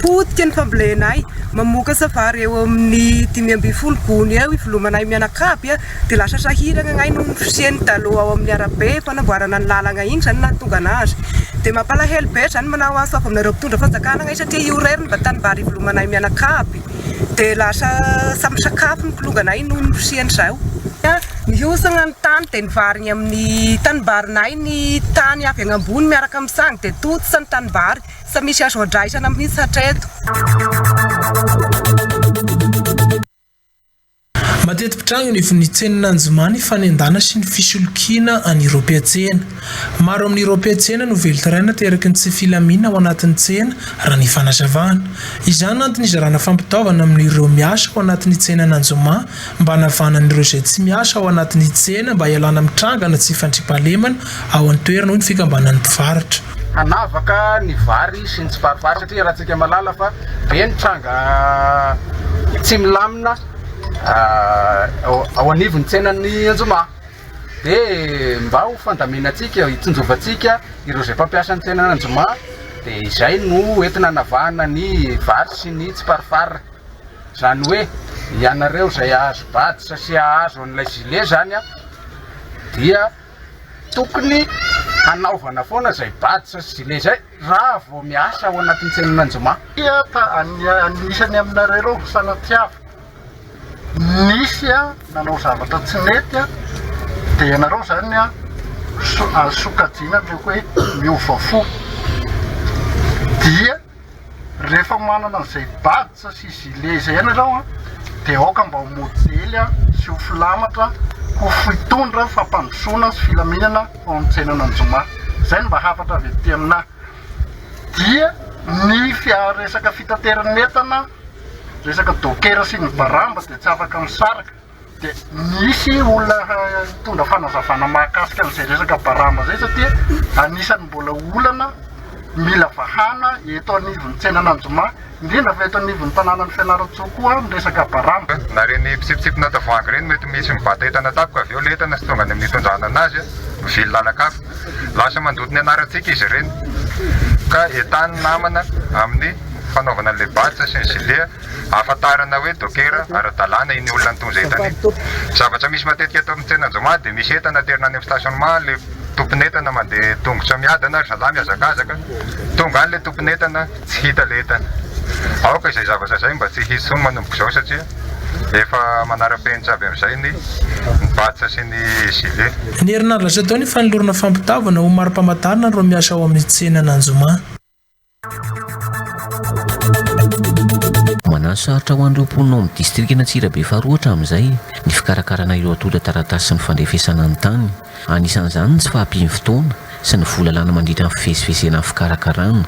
potika ny fambolenay, mamokatra vary eo amin'ny 15 gony eo ivelomanay mianakavy dia lasa sahiragna agnay noho ny fisian'ny dalot ao amin'ny arabe fanamboarana ny lalagna igny izany nahatonga anazy. Dia mampalahelo be izany manao antso avo aminareo mpitondra fanjakana agnay satria io irery no mba tanimbary ivelomanay mianakavy. Dia lasa samy misakafo ny kilonganay noho ny fisian'izao. Mihosagna ny tany dia nivarigny amin'ny tanimbarinay ny tany avy agny ambony miaraka amin'ny sangy dia totsa ny tanimbary, tsy misy azo andraisana mihitsy hatreto. Mateti-pitranga eo anivon'ny tsenan'Anjoma ny fanendahana sy ny fisolokiana an'ireo mpiantsena. Maro amin'ireo mpiantsena no velon-taraina ateraky ny tsy filaminana ao anatin'ny tsena, raha ny fanazavana. Izany no antony izarana fampitaovana amin'ireo miasa ao anatin'ny tsenan'Anjoma mba hanavahana an'ireo izay tsy miasa ao anatin'ny tsena mba hialana amin'ny trangana tsy fandriampahalemana ao an-toerana, hoy ny fikambanan'ny mpivarotra. Hanavaka ny vary sy ny tsiparifary satria iarahantsika mahalala fa be ny tranga tsy milamina ao anivon'ny tsenan'ny Anjoma. Dia mba ho fandaminantsika, hitsinjovantsika ireo izay mpampiasa ny tsenan'Anjoma dia izay no entina hanavahana ny vary sy ny tsiparifary. Izany hoe ianareo izay hahazo badge sy hahazo an'ilay gilet izany dia Tokony hanaovana foana izay badge sy gilet izay raha vao miasa ao anatin'ny tsenan'Anjoma. Ta anisany aminareo ireo sanatriaviko nisy nanao zavatra tsy nety dia ianareo izany sokajiana ilay hoe miova fo dia Rehefa manana an'izay badge sy gilet izay ianareo an, dia aoka mba ho modely sy ho filamatra ho fitondra fampandrosoana sy filaminana ao amin'ny tsenan'Anjoma. Izay no mba hafatra avy aty aminà. Dia ny resaka fitateran'entana, resaka docker sy ny baramba dia tsy afaka misaraka. Dia nisy olona nitondra fanazavana mahakasika an'izay resaka barama izay satria anisan'ny mbola olana mila vahana eto anivon'ny tsenan'Anjoma, indrindra fa eto anivon'ny tanànan'i Fianarantsoa koa ny resaka barama. Na ireny mitsipitsipina tavoahangy ireny mety misy mibata entana tampoka avy eo ilay entana tsy tonga any amin'ny itondrana anazy, mivily lalan-kafa. Lasa mandoto ny anarantsika izy ireny. Ka entano ny namana amin'ny fanaovana an'ilay badge sy ny gilet. Ahafantarana hoe dokera ara-dalàna iny olona nitondra entana iny. Zavatra misy matetika eto amin'ny tsenan'Anjoma dia misy entana aterina any amin'ny stationnement, ilay tompon'entana mandeha tongotra miadana ry zalahy mihazakazaka, tonga any ilay tompon'entana tsy hita ilay entana. Aoka izay zavatra izay mba tsy hisy intsony manomboka izao satria efa manara-penitra avy amin'izay ny badge sy ny gilet. Ny herinandro lasa teo ny fanolorana fampitaovana ho mari-pamantarana ireo miasa ao amin'ny tsenan'Anjoma. Mananosarotra ho an'ireo mponina ao amin'ny distrikan'Antsirabe faharoa hatramin'izay ny fikarakarana ireo antontan-taratasy sy ny fandrefesana ny tany. Anisan'izany ny tsy fahampian'ny fotoana sy ny vola lany mandritra ny fivezivezena amin'ny fikarakarana.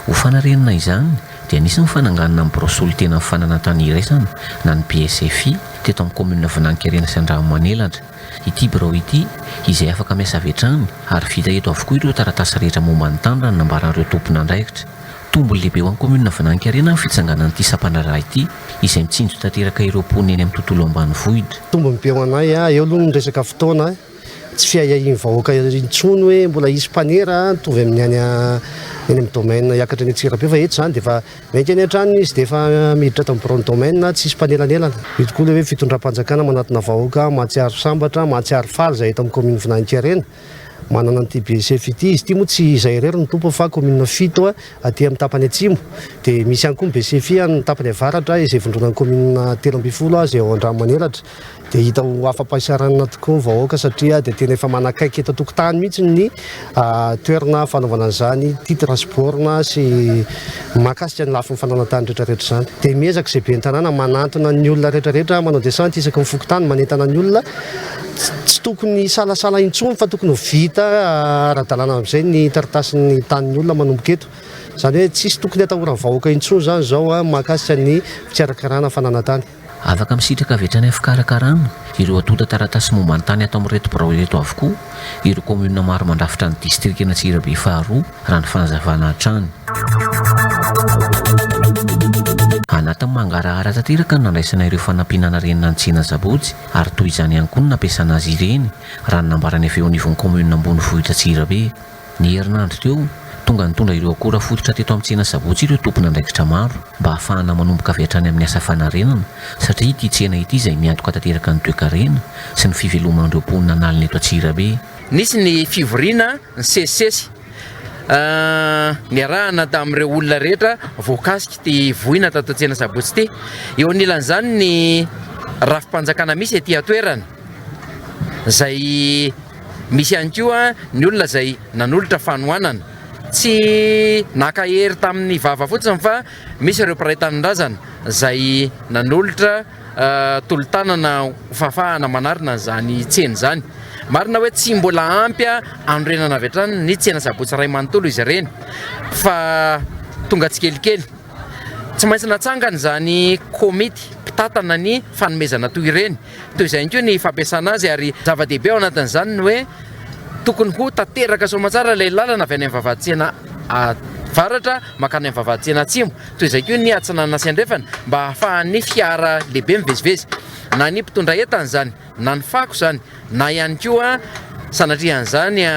Ho fanarenana izany dia nisy ny fananganana ny birao solontenan'ny fananantany iraisana na ny BSFI teto amin'ny kaominina Vinanikarena sy Andranomanelatra. Ity birao ity, izay afaka miasa avy hatrany, ary vita eto avokoa ireo taratasy rehetra momba ny tany raha ny nambaran'ireo tompon'andraikitra. Tombony lehibe ho an'ny kaominina Vinanikarena ny fitsanganan'ity sampandraharaha ity, izay mitsinjo tanteraka ireo mponina eny amin'ny tontolo ambanivohitra. Tombony be ho anay, eo aloha ny resaka fotoana, tsy fiahiahian'ny vahoaka intsony hoe mbola hisy mpanera mitovy amin'ny any amin'ny domaine hiakatra any Antsirabe fa eto izany dia efa Miainga any an-tranony izy dia efa miditra ato amin'ny biraon'ny domaine, tsisy mpanelanelana. Io tokoa ilay hoe fitondram-panjakana manatona vahoaka, mahatsiaro sambatra, mahatsiaro faly izahay eto amin'ny kaominina Vinaninkarena manana an'ity BSF ity. Izy ity moa tsy izahay irery no tompony fa kaominina fito aty amin'ny tapany atsimo. Dia misy ihany koa ny BSFI any tapany avaratra izay vondronan'ny kaominina 13 izay ao Andranomanelatra. Dia hita ho afa-pahasahiranana tokoa ny vahoaka satria dia tena efa manakaiky eto an-tokotany mihitsy ny toerana fanaovana an'izany titre sy borne sy mahakasika ny lafiny fananan-tany rehetra rehetra izany. Dia miezaka izay ben'ny tanàna manantona ny olona rehetra rehetra manao descente isaky ny fokontany manentana ny olona tsy tokony hisalasala intsony fa tokony ho vita ara-dalàna amin'izay ny taratasin'ny tanin'ny olona manomboka eto. Izany hoe tsisy tokony hatahoran'ny vahoaka intsony izany izao mahakasika ny fikarakarana fananan-tany. Afaka misitraka avy hatrany amin'ny fikarakarana ireo antontan-taratasy momba ny tany ato amin'ireto birao ireto avokoa ireo kaominina maro mandrafitra ny distrikan'Antsirabe faharoa, raha ny fanazavana hatrany. Anatin'ny mangarahara tanteraka no nandraisana ireo fanampiana narenina ny tsena Sabotsy ary toy izany ihany koa no nampiasana azy ireny, raha ny nambaran'ny avy eo anivon'ny kaominina ambonivohitra Antsirabe. Ny herinandro teo, tonga nitondra ireo akora fototra teto amin'ny tsena Sabotsy ireo tompon'andraikitra maro mba hahafahana manomboka avy hatrany amin'ny asa fanarenana satria ity tsena ity izay miantoka tanteraka ny toekarena sy ny fiveloman'ireo mponina an'aliny eto Antsirabe. Nisy ny fivoriana nisesisesy niarahana tamin'ireo olona rehetra voakasik'ity voina tato an-tsena Sabotsy ity. Eo anilan'izany ny rafi-panjakana misy ety an-toerana izay Misy ihany koa ny olona izay nanolotra fanohanana. Tsy naka hery tamin'ny vava fotsiny fa misy ireo mpiray tanindrazana izay nanolotra tolo-tanana ho fahafahana manarina an'izany tsena izany. Marina hoe tsy mbola ampy hanorenana avy hatrany ny tsena Sabotsy iray manontolo izy ireny fa tonga tsikelikely. Tsy maintsy natsangana izany komity mpitantana ny fanomezana toy ireny. Toy izay ihany koa ny fampiasana azy ary zava-dehibe ao anatin'izany ny hoe tokony ho tanteraka soamantsara ilay lalana avy any amin'ny vavahadin-tsena avaratra mankany amin'ny vavahadin-tsena atsimo. Toy izay koa ny atsinanana sy andrefana mba hahafahan'ny fiara lehibe mivezivezy na ny mpitondra entana izany na ny fako izany na ihany koa sanatria an'izany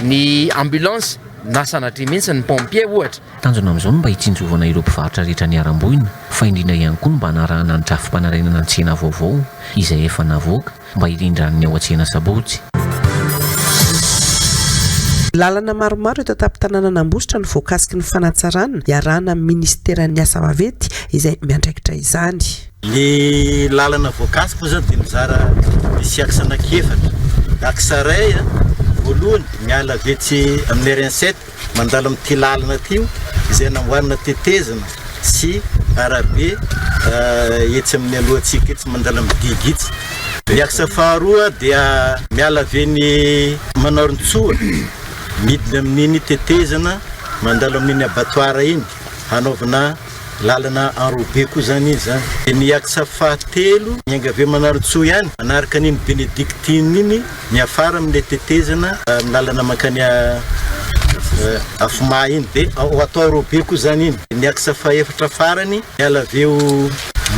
ny ambulance na sanatria mihitsy ny pompier ohatra. Tanjona amin'izao ny mba hitsinjovana ireo mpivarotra rehetra niharam-boina, fa indrindra ihany koa ny mba hanarahana ny drafi-panarenana ny tsena vaovao izay efa navoaka mba hirindran'ny ao an-tsena Sabotsy. Lalana maromaro eto an-tampon-tanànan'Ambositra no voakasiky ny fanatsarana iarahana amin'ny minisiteran'ny asa vaventy izay miandraikitra izany. Ny lalana voakasika moa zany dia mizara misy axe anaky efatra. Axe iray voalohany miala avy etsy amin'ny RN sept Mandalo amin'ity lalana ity io izay namboarina tetezana sy arabe etsy amin'ny alohantsika etsy mandalo amin'ny digue itsy. Ny axe faharoa dia miala avy eny Manaorintsoa midina amin'iny tetezana mandalo amin'iny abattoir iny hanaovana lalana enrobé koa zany iny zany. Dia ny axe fahatelo miainga avy eo Manarintsoa ihany manaraka an'iny Benedictine iny Miafara amin'ilay tetezana amin'ny lalana mankany Afoma iny. Dia ho atao robe koa izany iny. Ny axe fahefatra farany, miala avy eo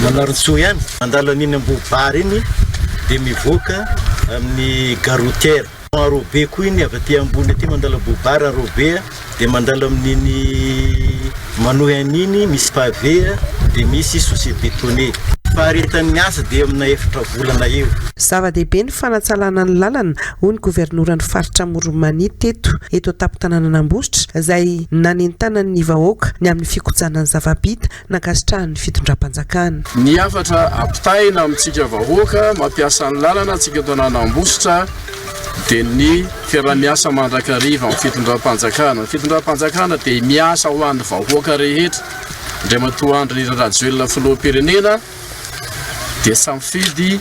Manarintsoa ihany, mandalo an'iny Ambohibary iny, dia mivoaka amin'ny gare routière. Enrobé koa iny avy aty ambony aty mandalo Ambohibary, enrobé. Dia mandalo amin'iny manohy an'iny misy pavé dia misy chaussée bétonnée. Faharetan'ny asa dia eo amina efatra volana eo. Zava-dehibe ny fanatsalana ny lalana, hoy ny governoran'ny faritra Amoron'i Mania teto eto an-tampon-tanànan'Ambositra, izay nanentanany ny vahoaka ny amin'ny fikojana ny zava-bita nankasitrahan'ny fitondram-panjakana. Ny hafatra ampitaina amintsika vahoaka mampiasa ny lalana antsika eto Ananambositra dia ny fiaraha-miasa mandrakariva amin'ny fitondram-panjakana. Ny fitondram-panjakana dia miasa ho an'ny vahoaka rehetra. Andriamatoa Andry Rajoelina Filoham-pirenena dia samy mifidy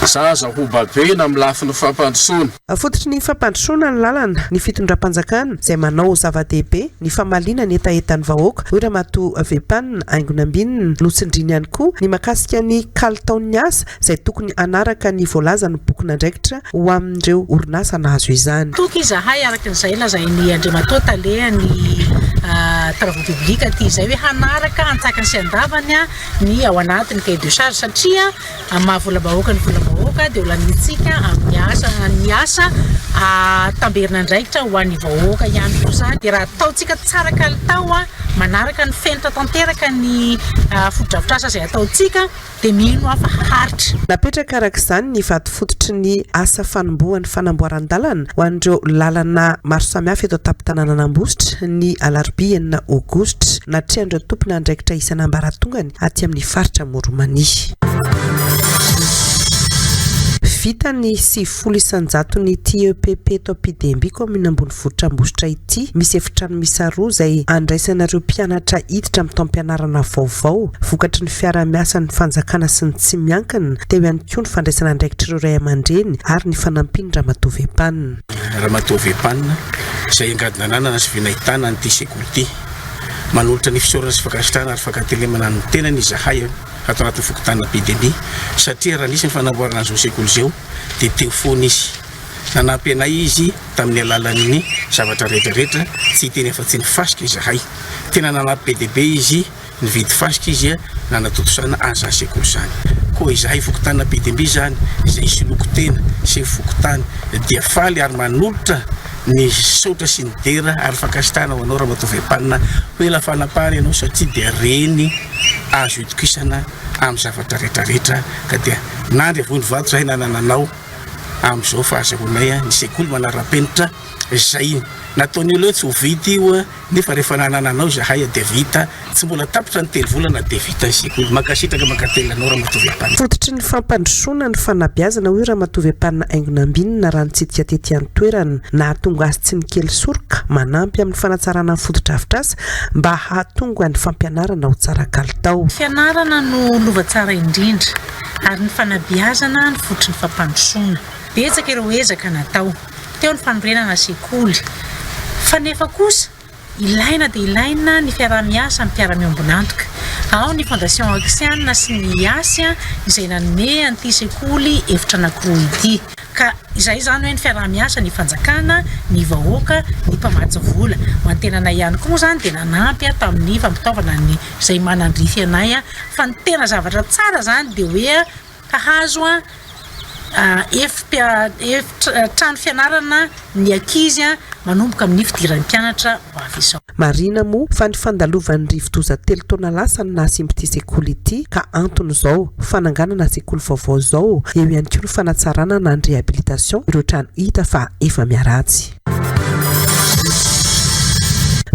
zaza ho babena amin'ny lafiny fampandrosoana. Fototry ny fampandrosoana ny lalana ny fitondram-panjakana izay manao ho zava-dehibe ny famaliana ny hetahetan'ny vahoaka, hoy Ramatoa Vepan Haingo Nambinina. Notsindriany ihany koa ny mahakasika ny kalitaon'ny asa izay tokony hanaraka ny voalazan'ny bokin'andraikitra ho amin'ireo orinasa nahazo izany. Toky izahay araka izay lazain'i Andriamatoa Tale ny Travaux Publics aty izay hoe hanaraka antsakany sy andavany ny ao anatin'ny cahier de charge satria Amin'ny maha volam-bahoaka ny volam-bahoaka dia ho laniantsika amin'ny asa ny asa tamberin'andraikitra ho an'ny vahoaka ihany koa izany. Dia raha ataontsika tsara kalitao, manaraka ny fenitra tanteraka ny fotodrafitrasa izay ataontsika dia mino aho fa haharitra. Napetraka araka izany ny vato fototry ny asa fanombohan'ny fanamboaran-dalana ho an'ireo lalana maro samihafa eto an-tampon-tanànan'Ambositra ny alarobia enina aogositra, natrehan'ireo tompon'andraikitra isan'ambaratongany aty amin'ny faritra Amoron'i-Mania. Vita ny 90 isan-jaton'ity EPP eto Ampidemby, kaominina ambonivohitra Ambositra ity. Misy efitrano miisa roa izay andraisana ireo mpianatra hiditra amin'ny taom-pianarana vaovao. Vokatry ny fiaraha-miasan'ny fanjakana sy ny tsy miankina, teo ihany koa ny fandraisana andraikitr'ireo ray aman-dreny ary ny fanampian'ny Ramatoa Vepan. Ramatoa Vepan, izay angady nananana sy vy nahitana an'ity sekoly ity. Manolotra ny fisaorana sy fankasitrahana ary fankatelemana ny tenany izahay ato anatin'ny fokontany Bidemby satria raha nisy ny fanamboarana an'izao sekoly izao dia teo foana izy. Nanampy anay izy tamin'ny alalan'ny zavatra rehetra rehetra, tsy hiteny afa-tsy ny fasika izahay. Tena nanampy be dia be izy. Nividy fasika izy nanatontosana an'izany sekoly izany. Koa izahay fokontanin'Ampidimby izany, izay hisoloky tena, sefo fokontany, dia faly ary manolotra ny saotra sy ny dera ary fankasitrahana ho anao Ramatoa Vempanina ho ela fanapahana ianao satria dia reny azo itokisana amin'ny zavatra rehetra rehetra ka dia nandry avony vato izahay nanana anao amin'izao fahazahoanay ny sekoly manara-penitra izay nataon'ny olona hoe tsy ho vita io. Nefa rehefa nanana anao izahay dia vita, tsy mbola tapitra ny 3 volana dia vita ny sekoly. Mankasitraka mankatelina anao Ramatoa Vempanina. Fototry ny fampandrosoana ny fanabeazana hoy Ramatoa Vempanina Haingo Nambinina raha nitsidika tety an-toerana. Nahatonga azy tsy nikely soroka, manampy amin'ny fanatsarana ny fotodrafitrasa mba hahatonga ny fampianarana ho tsara kalitao. Fianarana no lova tsara indrindra ary ny fanabeazana no fototry ny fampandrosoana. Betsaka ireo ezaka natao. Teo ny fanorenana sekoly. Fa nefa kosa, ilaina dia ilaina ny fiaraha-miasa amin'ny mpiara-miombon'antoka. Ao ny Fondation Axian sy ny IASY izay nanome an'ity sekoly efitra anankiroa ity. Ka izay izany hoe ny fiaraha-miasa ny fanjakana, ny vahoaka, ny mpamatsy vola. Ho an'ny tenanay ihany koa moa izany dia nanampy tamin'ny fampitaovana ny izay manandrify anay. Fa ny tena zavatra tsara izany dia hoe Hahazo efi-trano fianarana ny ankizy manomboka amin'ny fidiran'ny mpianatra ho avy izao. Marihina moa fa ny fandalovan'ny rivodoza telo taona lasa no nahasimba ity sekoly ity ka anton'izao fananganana sekoly vaovao izao, eo ihany koa ny fanatsarana na ny réhabilitation ireo trano hita fa efa miharatsy.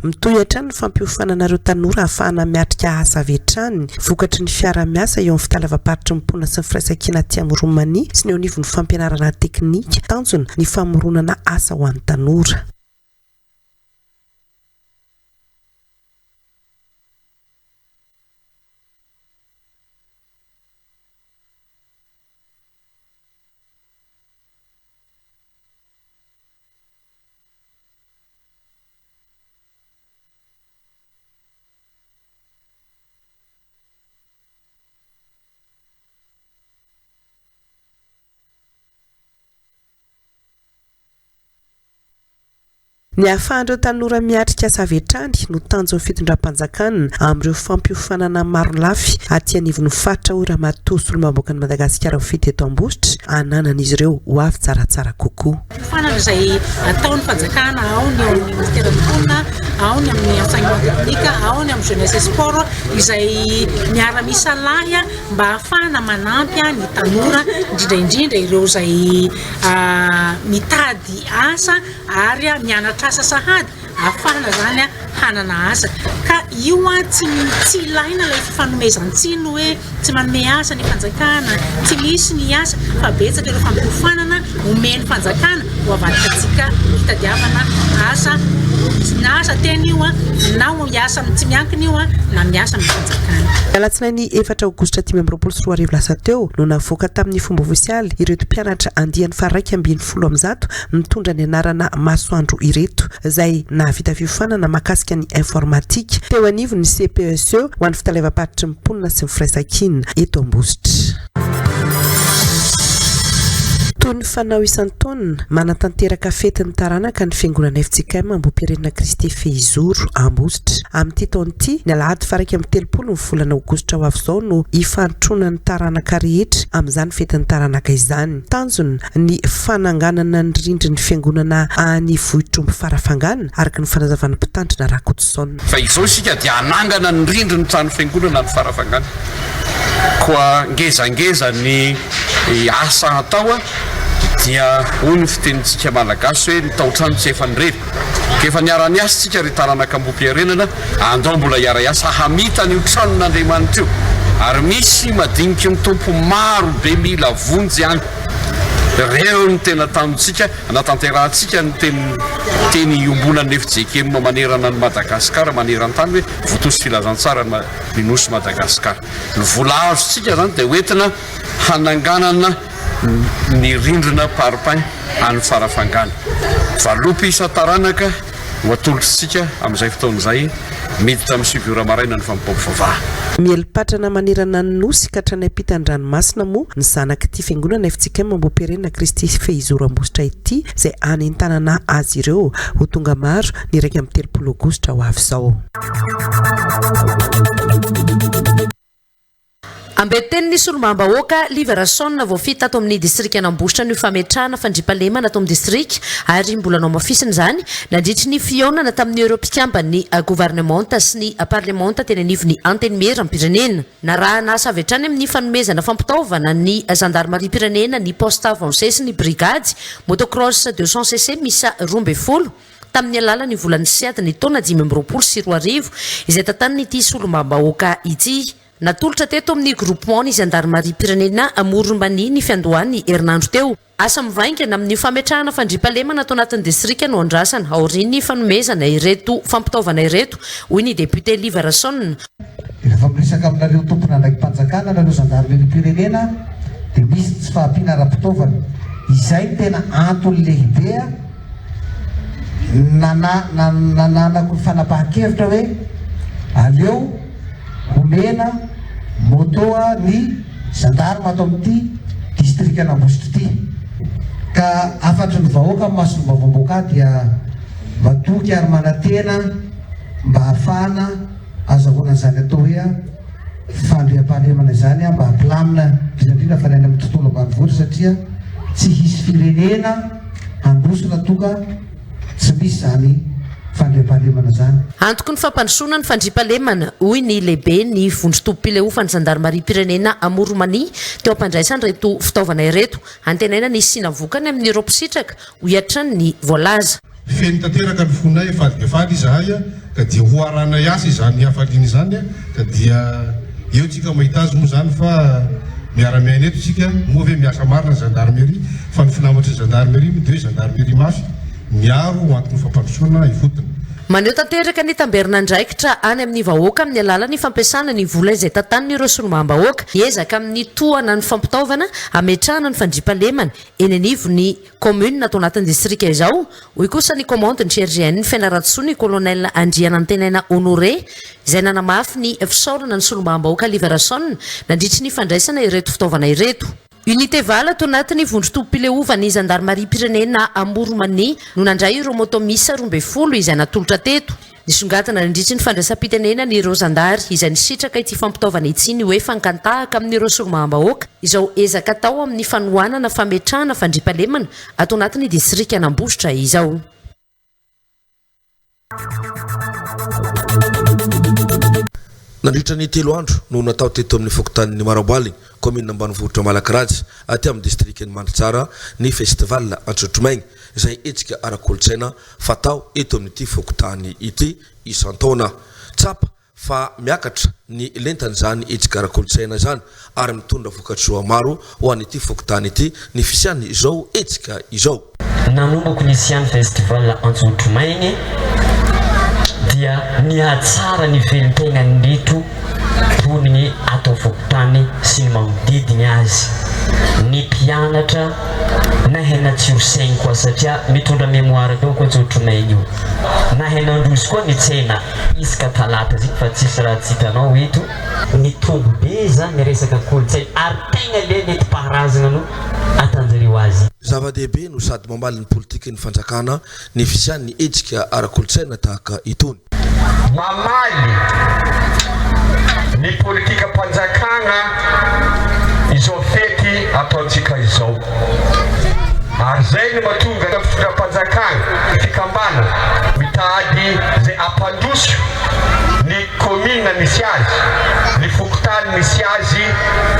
Mitohy hatrany ny fampiofanana ireo tanora hahafahana miatrika asa avy hatrany vokatry ny fiaraha-miasa eo amin'ny fitaleavam-paritry ny mponina sy ny firaisankina aty Amoron'i Mania sy ny eo anivon'ny fampianarana teknika. Tanjona ny famoronana asa ho an'ny tanora. Ny hahafahan'ireo tanora miatrika asa avy hatrany no tanjon'ny fitondram-panjakana amin'ireo fampiofanana maro lafy aty anivon'ny faritra hoy Ramatoa Solombavambahoakan'i Madagasikara voafidy eto Ambositra hananan'izy ireo ho avy tsaratsara kokoa. Fiofanana izay ataon'ny fanjakana, ao ny eo amin'ny ministeran'ny mponina, ao ny amin'ny enseignement technique, ao ny amin'ny jeunesse et sport izay miara-misalahy mba hahafahana manampy ny tanora indrindra indrindra ireo izay mitady asa ary mianatra asa sahady ahafahana izany hanana asa ka io tsy tsy ilaina ilay fifanomezan-tsiny hoe tsy manome asa ny fanjakana, tsy misy ny asa fa betsaka ireo fampiofanana omen'ny fanjakana ho avadika antsika hitadiavana asa na asa tena io na hiasa amin'ny tsy miankina io na miasa amin'ny fanjakana. Ny alatsinainy efatra aogositra 2025 lasa teo no navoaka tamin'ny fomba ofisialy ireto mpianatra andiany faha 111 mitondra ny anarana Masoandro ireto, izay nahavita fiofanana mahakasika ny informatika teo anivon'ny CPESE ho an'ny fitaleavam-paritry ny mponina sy ny firaisankina eto Ambositra. Toy ny fanao isan-taona, manatanteraka fetin'ny taranaka ny fiangonana fjkm Ambohipirenina Kristy Fehizoro, Ambositra. Amin'ity taona ity, ny alahady faha 31 ny volana aogositra ho avy izao no hifantronan'ny taranaka rehetra amin'izany fetin'ny taranaka izany. Tanjona, ny fananganana ny rindrin'ny fiangonana any Vohitromby Farafangana, araka ny fanazavan'ny mpitandrina Rakotoson. Fa izao isika dia hanangana ny rindrin'ny trano fiangonana any Farafangana. Koa ngezangeza ny asa hatao dia hoy ny fitenintsika Malagasy hoe ny tao-trano tsy efa nirery. Ka efa niara-niasa isika ry taranak'Ambohipiharenana, andao mbola hiara-hiasa hamita an'io tranon'Andriamanitra io. Ary misy madiniky ny Tompo maro be mila vonjy any. Ireo no tena tanjontsika hanatanterahantsika ny teny teny iombonan'ny fjkm manerana an'i Madagasikara, maneran-tany hoe votoso filazantsara ny Nosy Madagasikara. Ny vola azontsika izany dia hoentina hananganana ny rindrina parpaing any Farafangana. Valopy isan-taranaka ho atolotritsika amin'izay fotoana izay. Miditra amin'ny 9 ora maraina ny fanompoam-pivavahana. Mieli-patrana manerana ny Nosy ka hatrany ampitan-dranomasina moa ny zanak'ity Fiangonana FJKM Ambohipirenina Kristy Fehizoro Ambositra ity izay hanentanana azy ireo ho tonga maro ny 31 Aogositra ho avy izao. Ambentenin'ny solombavambahoaka Liva Rason voafidy tato amin'ny distrikan'Ambositra ny fametrahana fandriampahalemana ato amin'ny distrika ary mbola nohamafisina izany nandritry ny fihaonana tamin'ireo mpikamban'ny governemanta sy ny parlemanta teny anivon'ny Antenimierampirenena. Narahana asa avy hatrany amin'ny fanomezana fampitaovana ny zandarimariam-pirenena ny poste avancé sy ny brigady motocross 200 cc miisa 12 tamin'ny alalan'ny volan'ny Siad ny taona 2025 izay tantanin'ity solombavambahoaka ity. Natolotra teto amin'ny Groupement ny zandarimariam-pirenena Amoron'i-Mania ny fiandohan'ny herinandro teo. Asa mivaingana amin'ny fametrahana fandriampahalemana ato anatin'ny distrika no andrasana aorian'ny fanomezana ireto fampitaovana ireto, hoy ny député Liva Rason. Rehefa miresaka aminareo tompon'andraiki-panjakana nareo zandarimeriam-pirenena dia misy ny tsy fahampiana ara-pitaovana. Izay no tena antony lehibe nananako ny fanapahan-kevitra hoe aleo Omena moto ny zandarma ato amin'ity distrikan'Ambositra ity. Ka hafatry ny vahoaka amin'ny mason'ny dia matoky ary manantena mba hahafahana azahoana an'izany atao hoe fandriampahalemana izany mba hampilamina indrindra indrindra fa ny any amin'ny tontolo ambanivohitra satria tsy hisy firenena handroso raha toa ka Tsy misy izany fandriampahalemana izany. Antoky ny fampandrosoana ny fandriampahalemana, hoy ny lehiben'ny vondron-tobim-pileovan'ny zandarimariam-pirenena Amoron'i-Mania teo am-pandraisana ireto fitaovana ireto. Antenaina ny hisiana vokany amin'ireo mpisitraka, hoy hatrany ny voalaza. Feno tanteraka ny fonay, faly dia faly izahay ka dia ho arahanay asa izany hafaliana izany ka dia eo tsika mahita azy moa izany fa miara-miaina eto isika, moa ve miasa marina ny gendarmerie fa ny filamatry ny gendarmerie moa dia hoe gendarmerie mafy miaro ho antoky ny fampandrosoana ifotony. Maneho tanteraka ny tamberin'andraikitra any amin'ny vahoaka amin'ny alalan'ny fampiasana ny vola izay tantanin'ireo solombavambahoaka. Miezaka amin'ny tohana ny fampitaovana hametrahana ny fandriampahalemana eny anivon'ny kaominina ato anatin'ny distrika izao, hoy kosa ny kaomandin'ny CRGN Fianarantsoa ny Colonel Andrianantenaina Honoré izay nanamafy ny fisaorana ny solombavambahoaka Liva Rason nandritry ny fandraisana ireto fitaovana ireto. Unité valo ato anatin'ny vondron-tobim-pileovan'ny zandarimariam-pirenena Amoron'i-Mania no nandray ireo moto miisa 12 izay natolotra teto. Nisongadina nandritry ny fandraisam-pitenenana ireo zandary izay nisitraka ity fampitaovana ity ny hoe fankan-tahaka amin'ireo solombavambahoaka izao ezaka atao amin'ny fanohanana fametrahana fandriampahalemana ato anatin'ny distrikan'Ambositra izao. Nandritra ny telo andro no natao teto amin'ny fokontanin'i Maraboaly, kaominina ambanivohitra Malakirajy, aty amin'ny distrikan'i Mandritsara ny Festival Antsotrimaigne, izay hetsika ara-kolontsaina fatao eto amin'ity fokontany ity isan-taona. Tsapa fa miakatra ny lentan'izany hetsika ara-kolontsaina izany ary mitondra vokatsoa maro ho an'ity fokontany ity ny fisian'izao hetsika izao. Nanomboka nisian'ny festival Antsotromaigny dia nihatsara ny velon-tegnan'ireto mponigny ato fokontany sy ny magnodidigny azy, ny mpianatra nahay natsiro saigny koa satria mitondra mémoire koa Antsotromaigny io, nahay nandroso koa ny tsena. Isaka talata zegny fa tsisy raha tsy hitanao eto. Nitombo be zany ny resaka kolontsaina ary tegna le nentim-paharazagna no atanjareo azy. Zava-dehibe no sady mamaly ny politikan'ny fanjakana ny fisian'ny hetsika ara-kolontsaina tahaka itony. Mamaly ny politikam-panjakana izao fety ataontsika izao. Ary izay no mahatonga ny fitondram-panjakana, ny fikambanana mitady izay hampandroso ny kaominina misy azy, ny fokontany misy azy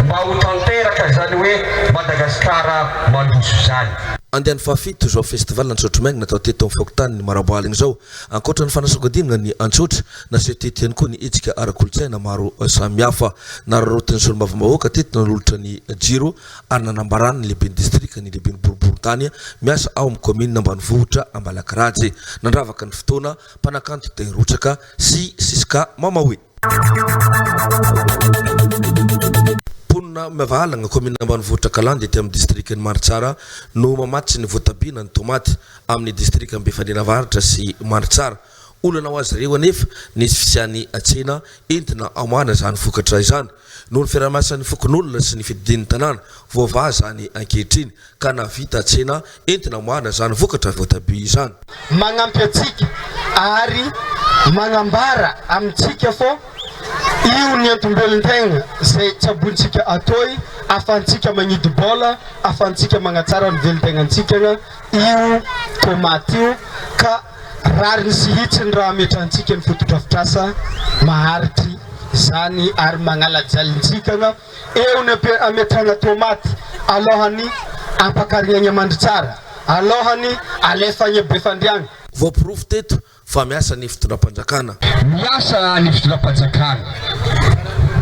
mba ho tanteraka izany hoe Madagasikara mandroso izany. Andiany fahafito izao Festival Antsôtrimaigny natao teto amin'ny fokontanin'i Maraboaligny izao. Ankoatra ny fanasongadinana ny antsotra, naseho teto ihany koa ny hetsika ara-kolontsaina maro samihafa. Nararaotin'ny solombavambahoaka teto nanolotra ny jiro ary nanambarany ny lehiben'ny distrika ny lehiben'ny boriborintany miasa ao amin'ny kaominina ambanivohitra Ambalakirajy. Nandravaka ny fotoana, mpanakanto Day Rotsaka sy Siska Mamaoe. Mponina Miavahalagna, kaominina ambanivohitra Kalandy aty amin'ny distrikan'i Mandritsara no mamatsy ny voatabia na ny tomaty amin'ny distrikan'i Befandriana Avaratra sy Mandritsara. Olana ho azy ireo anefa ny tsy fisian'ny tsena entina hamoahana izany vokatra izany. Noho ny fiaraha-miasan'ny fokonolona sy ny fiadidian'ny tanàna, voavaha izany ankehitriny ka nahavita tsena entina hamoahana izany vokatra voatabia izany. Magnampy antsika ary magnambara amintsika fô io ny antombelon-tegna zay tsabointsika atôy afahantsika magnidy-bôla, afahantsika magnatsara ny velon-tegnantsika io tômaty io ka Rariny sy hitsiny raha ametrahantsika ny fotodrafitrasa maharitry izany ary magnala jalintsika eo ny ametrahana tomaty alohany ampakarigny agny Mandritsara, alohany alefa agny Befandriagna. Voaporofo teto fa miasa ny fitondram-panjakana. Miasa ny fitondram-panjakana.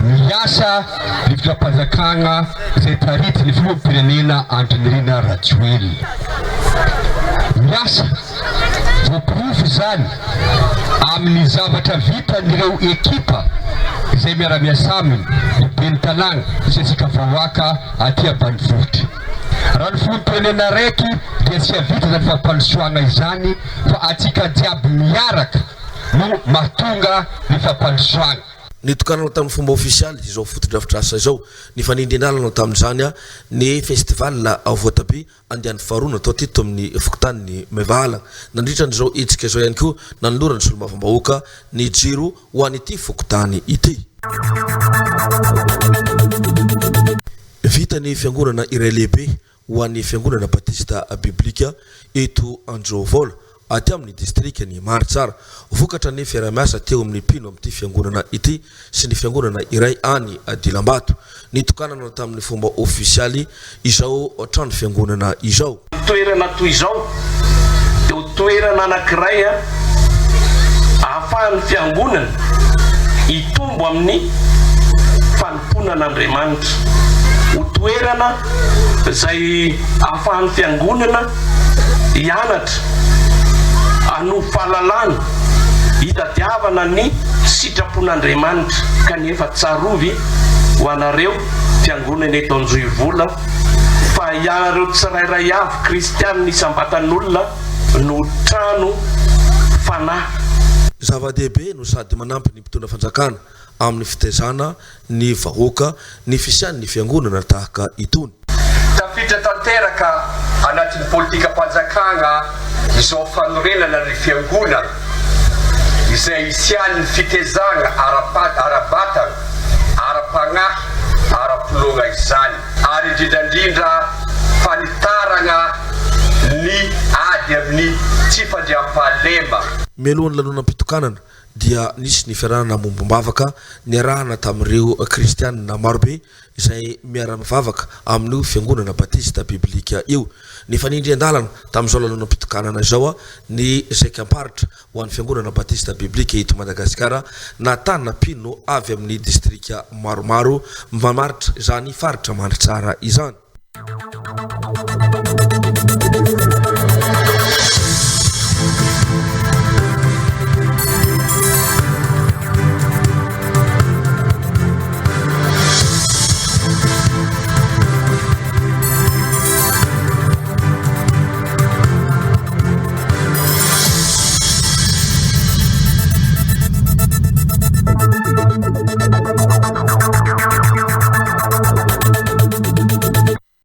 Miasa ny fitondram-panjakana izay taritin'ny filoham-pirenena Andry Nirina Rajoelina. Miasa. Voaporofo izany amin'ny zavatra vitan'ireo ekipa izay miara-miasa aminy, ny ben'ny tanàna sy antsika vahoaka aty ambanivohitra. Raha ny filoham-pirenena araiky dia tsy hahavita izany fampandrosoana izany fa antsika jiaby miaraka no mahatonga ny fampandrosoana. Nitokanana tamin'ny fomba ofisialy izao fotodrafitrasa izao. Nifanindry-dalana tamin'izany ny festival voatabia andiany faharoa natao teto amin'ny fokontanin'i Mevahala. Nandritra an'izao hetsika izao ihany koa nanoloran'ny solombavambahoaka ny jiro ho an'ity fokontany ity. Vita ny fiangonana iray lehibe ho an'ny fiangonana batista biblika eto Anjoavola. aty amin'ny distrikan'i Mahatsara. Vokatra ny fiaraha-miasa teo amin'ny mpino amin'ity fiangonana ity sy ny fiangonana iray any Dilambato. Nitokanana tamin'ny fomba ofisialy izao trano fiangonana izao. Ny toerana toy izao dia ho toerana anankiray ahafahan'ny fiangonana hitombo amin'ny fanompoana an'Andriamanitra. Ho toerana izay ahafahan'ny fiangonana hianatra, hanovo fahalalana, hitadiavana ny sitrapon'Andriamanitra. Kanefa tsarovy ho anareo fiangonana eto Anjohivola fa ianareo tsirairay avy kristianina isam-batan'olona no trano fanahy. Zava-dehibe no sady manampy ny mpitondra fanjakana amin'ny fitaizana ny vahoaka ny fisian'ny fiangonana tahaka itony. Tafiditra tanteraka anatin'ny politikam-panjakana izao fanorenana ny fiangonana izay hisian'ny fitezana ara-batana, ara-panahy, ara-pinoana izany ary indrindra indrindra fanitarana ny ady amin'ny tsy fandriampahalema. Mialohan'ny lanonam-pitokanana dia nisy ny fiarahana mombam-bavaka niarahana tamin'ireo kristianina marobe izay miara-mivavaka amin'io fiangonana batista biblika io. Nifanindry an-dalana tamin'izao lanonam-pitokanana izao ny zaikam-paritra ho an'ny fiangonana batista biblika eto Madagasikara nahitana mpino avy amin'ny distrika maromaro mamaritra izany faritra Mandritsara izany.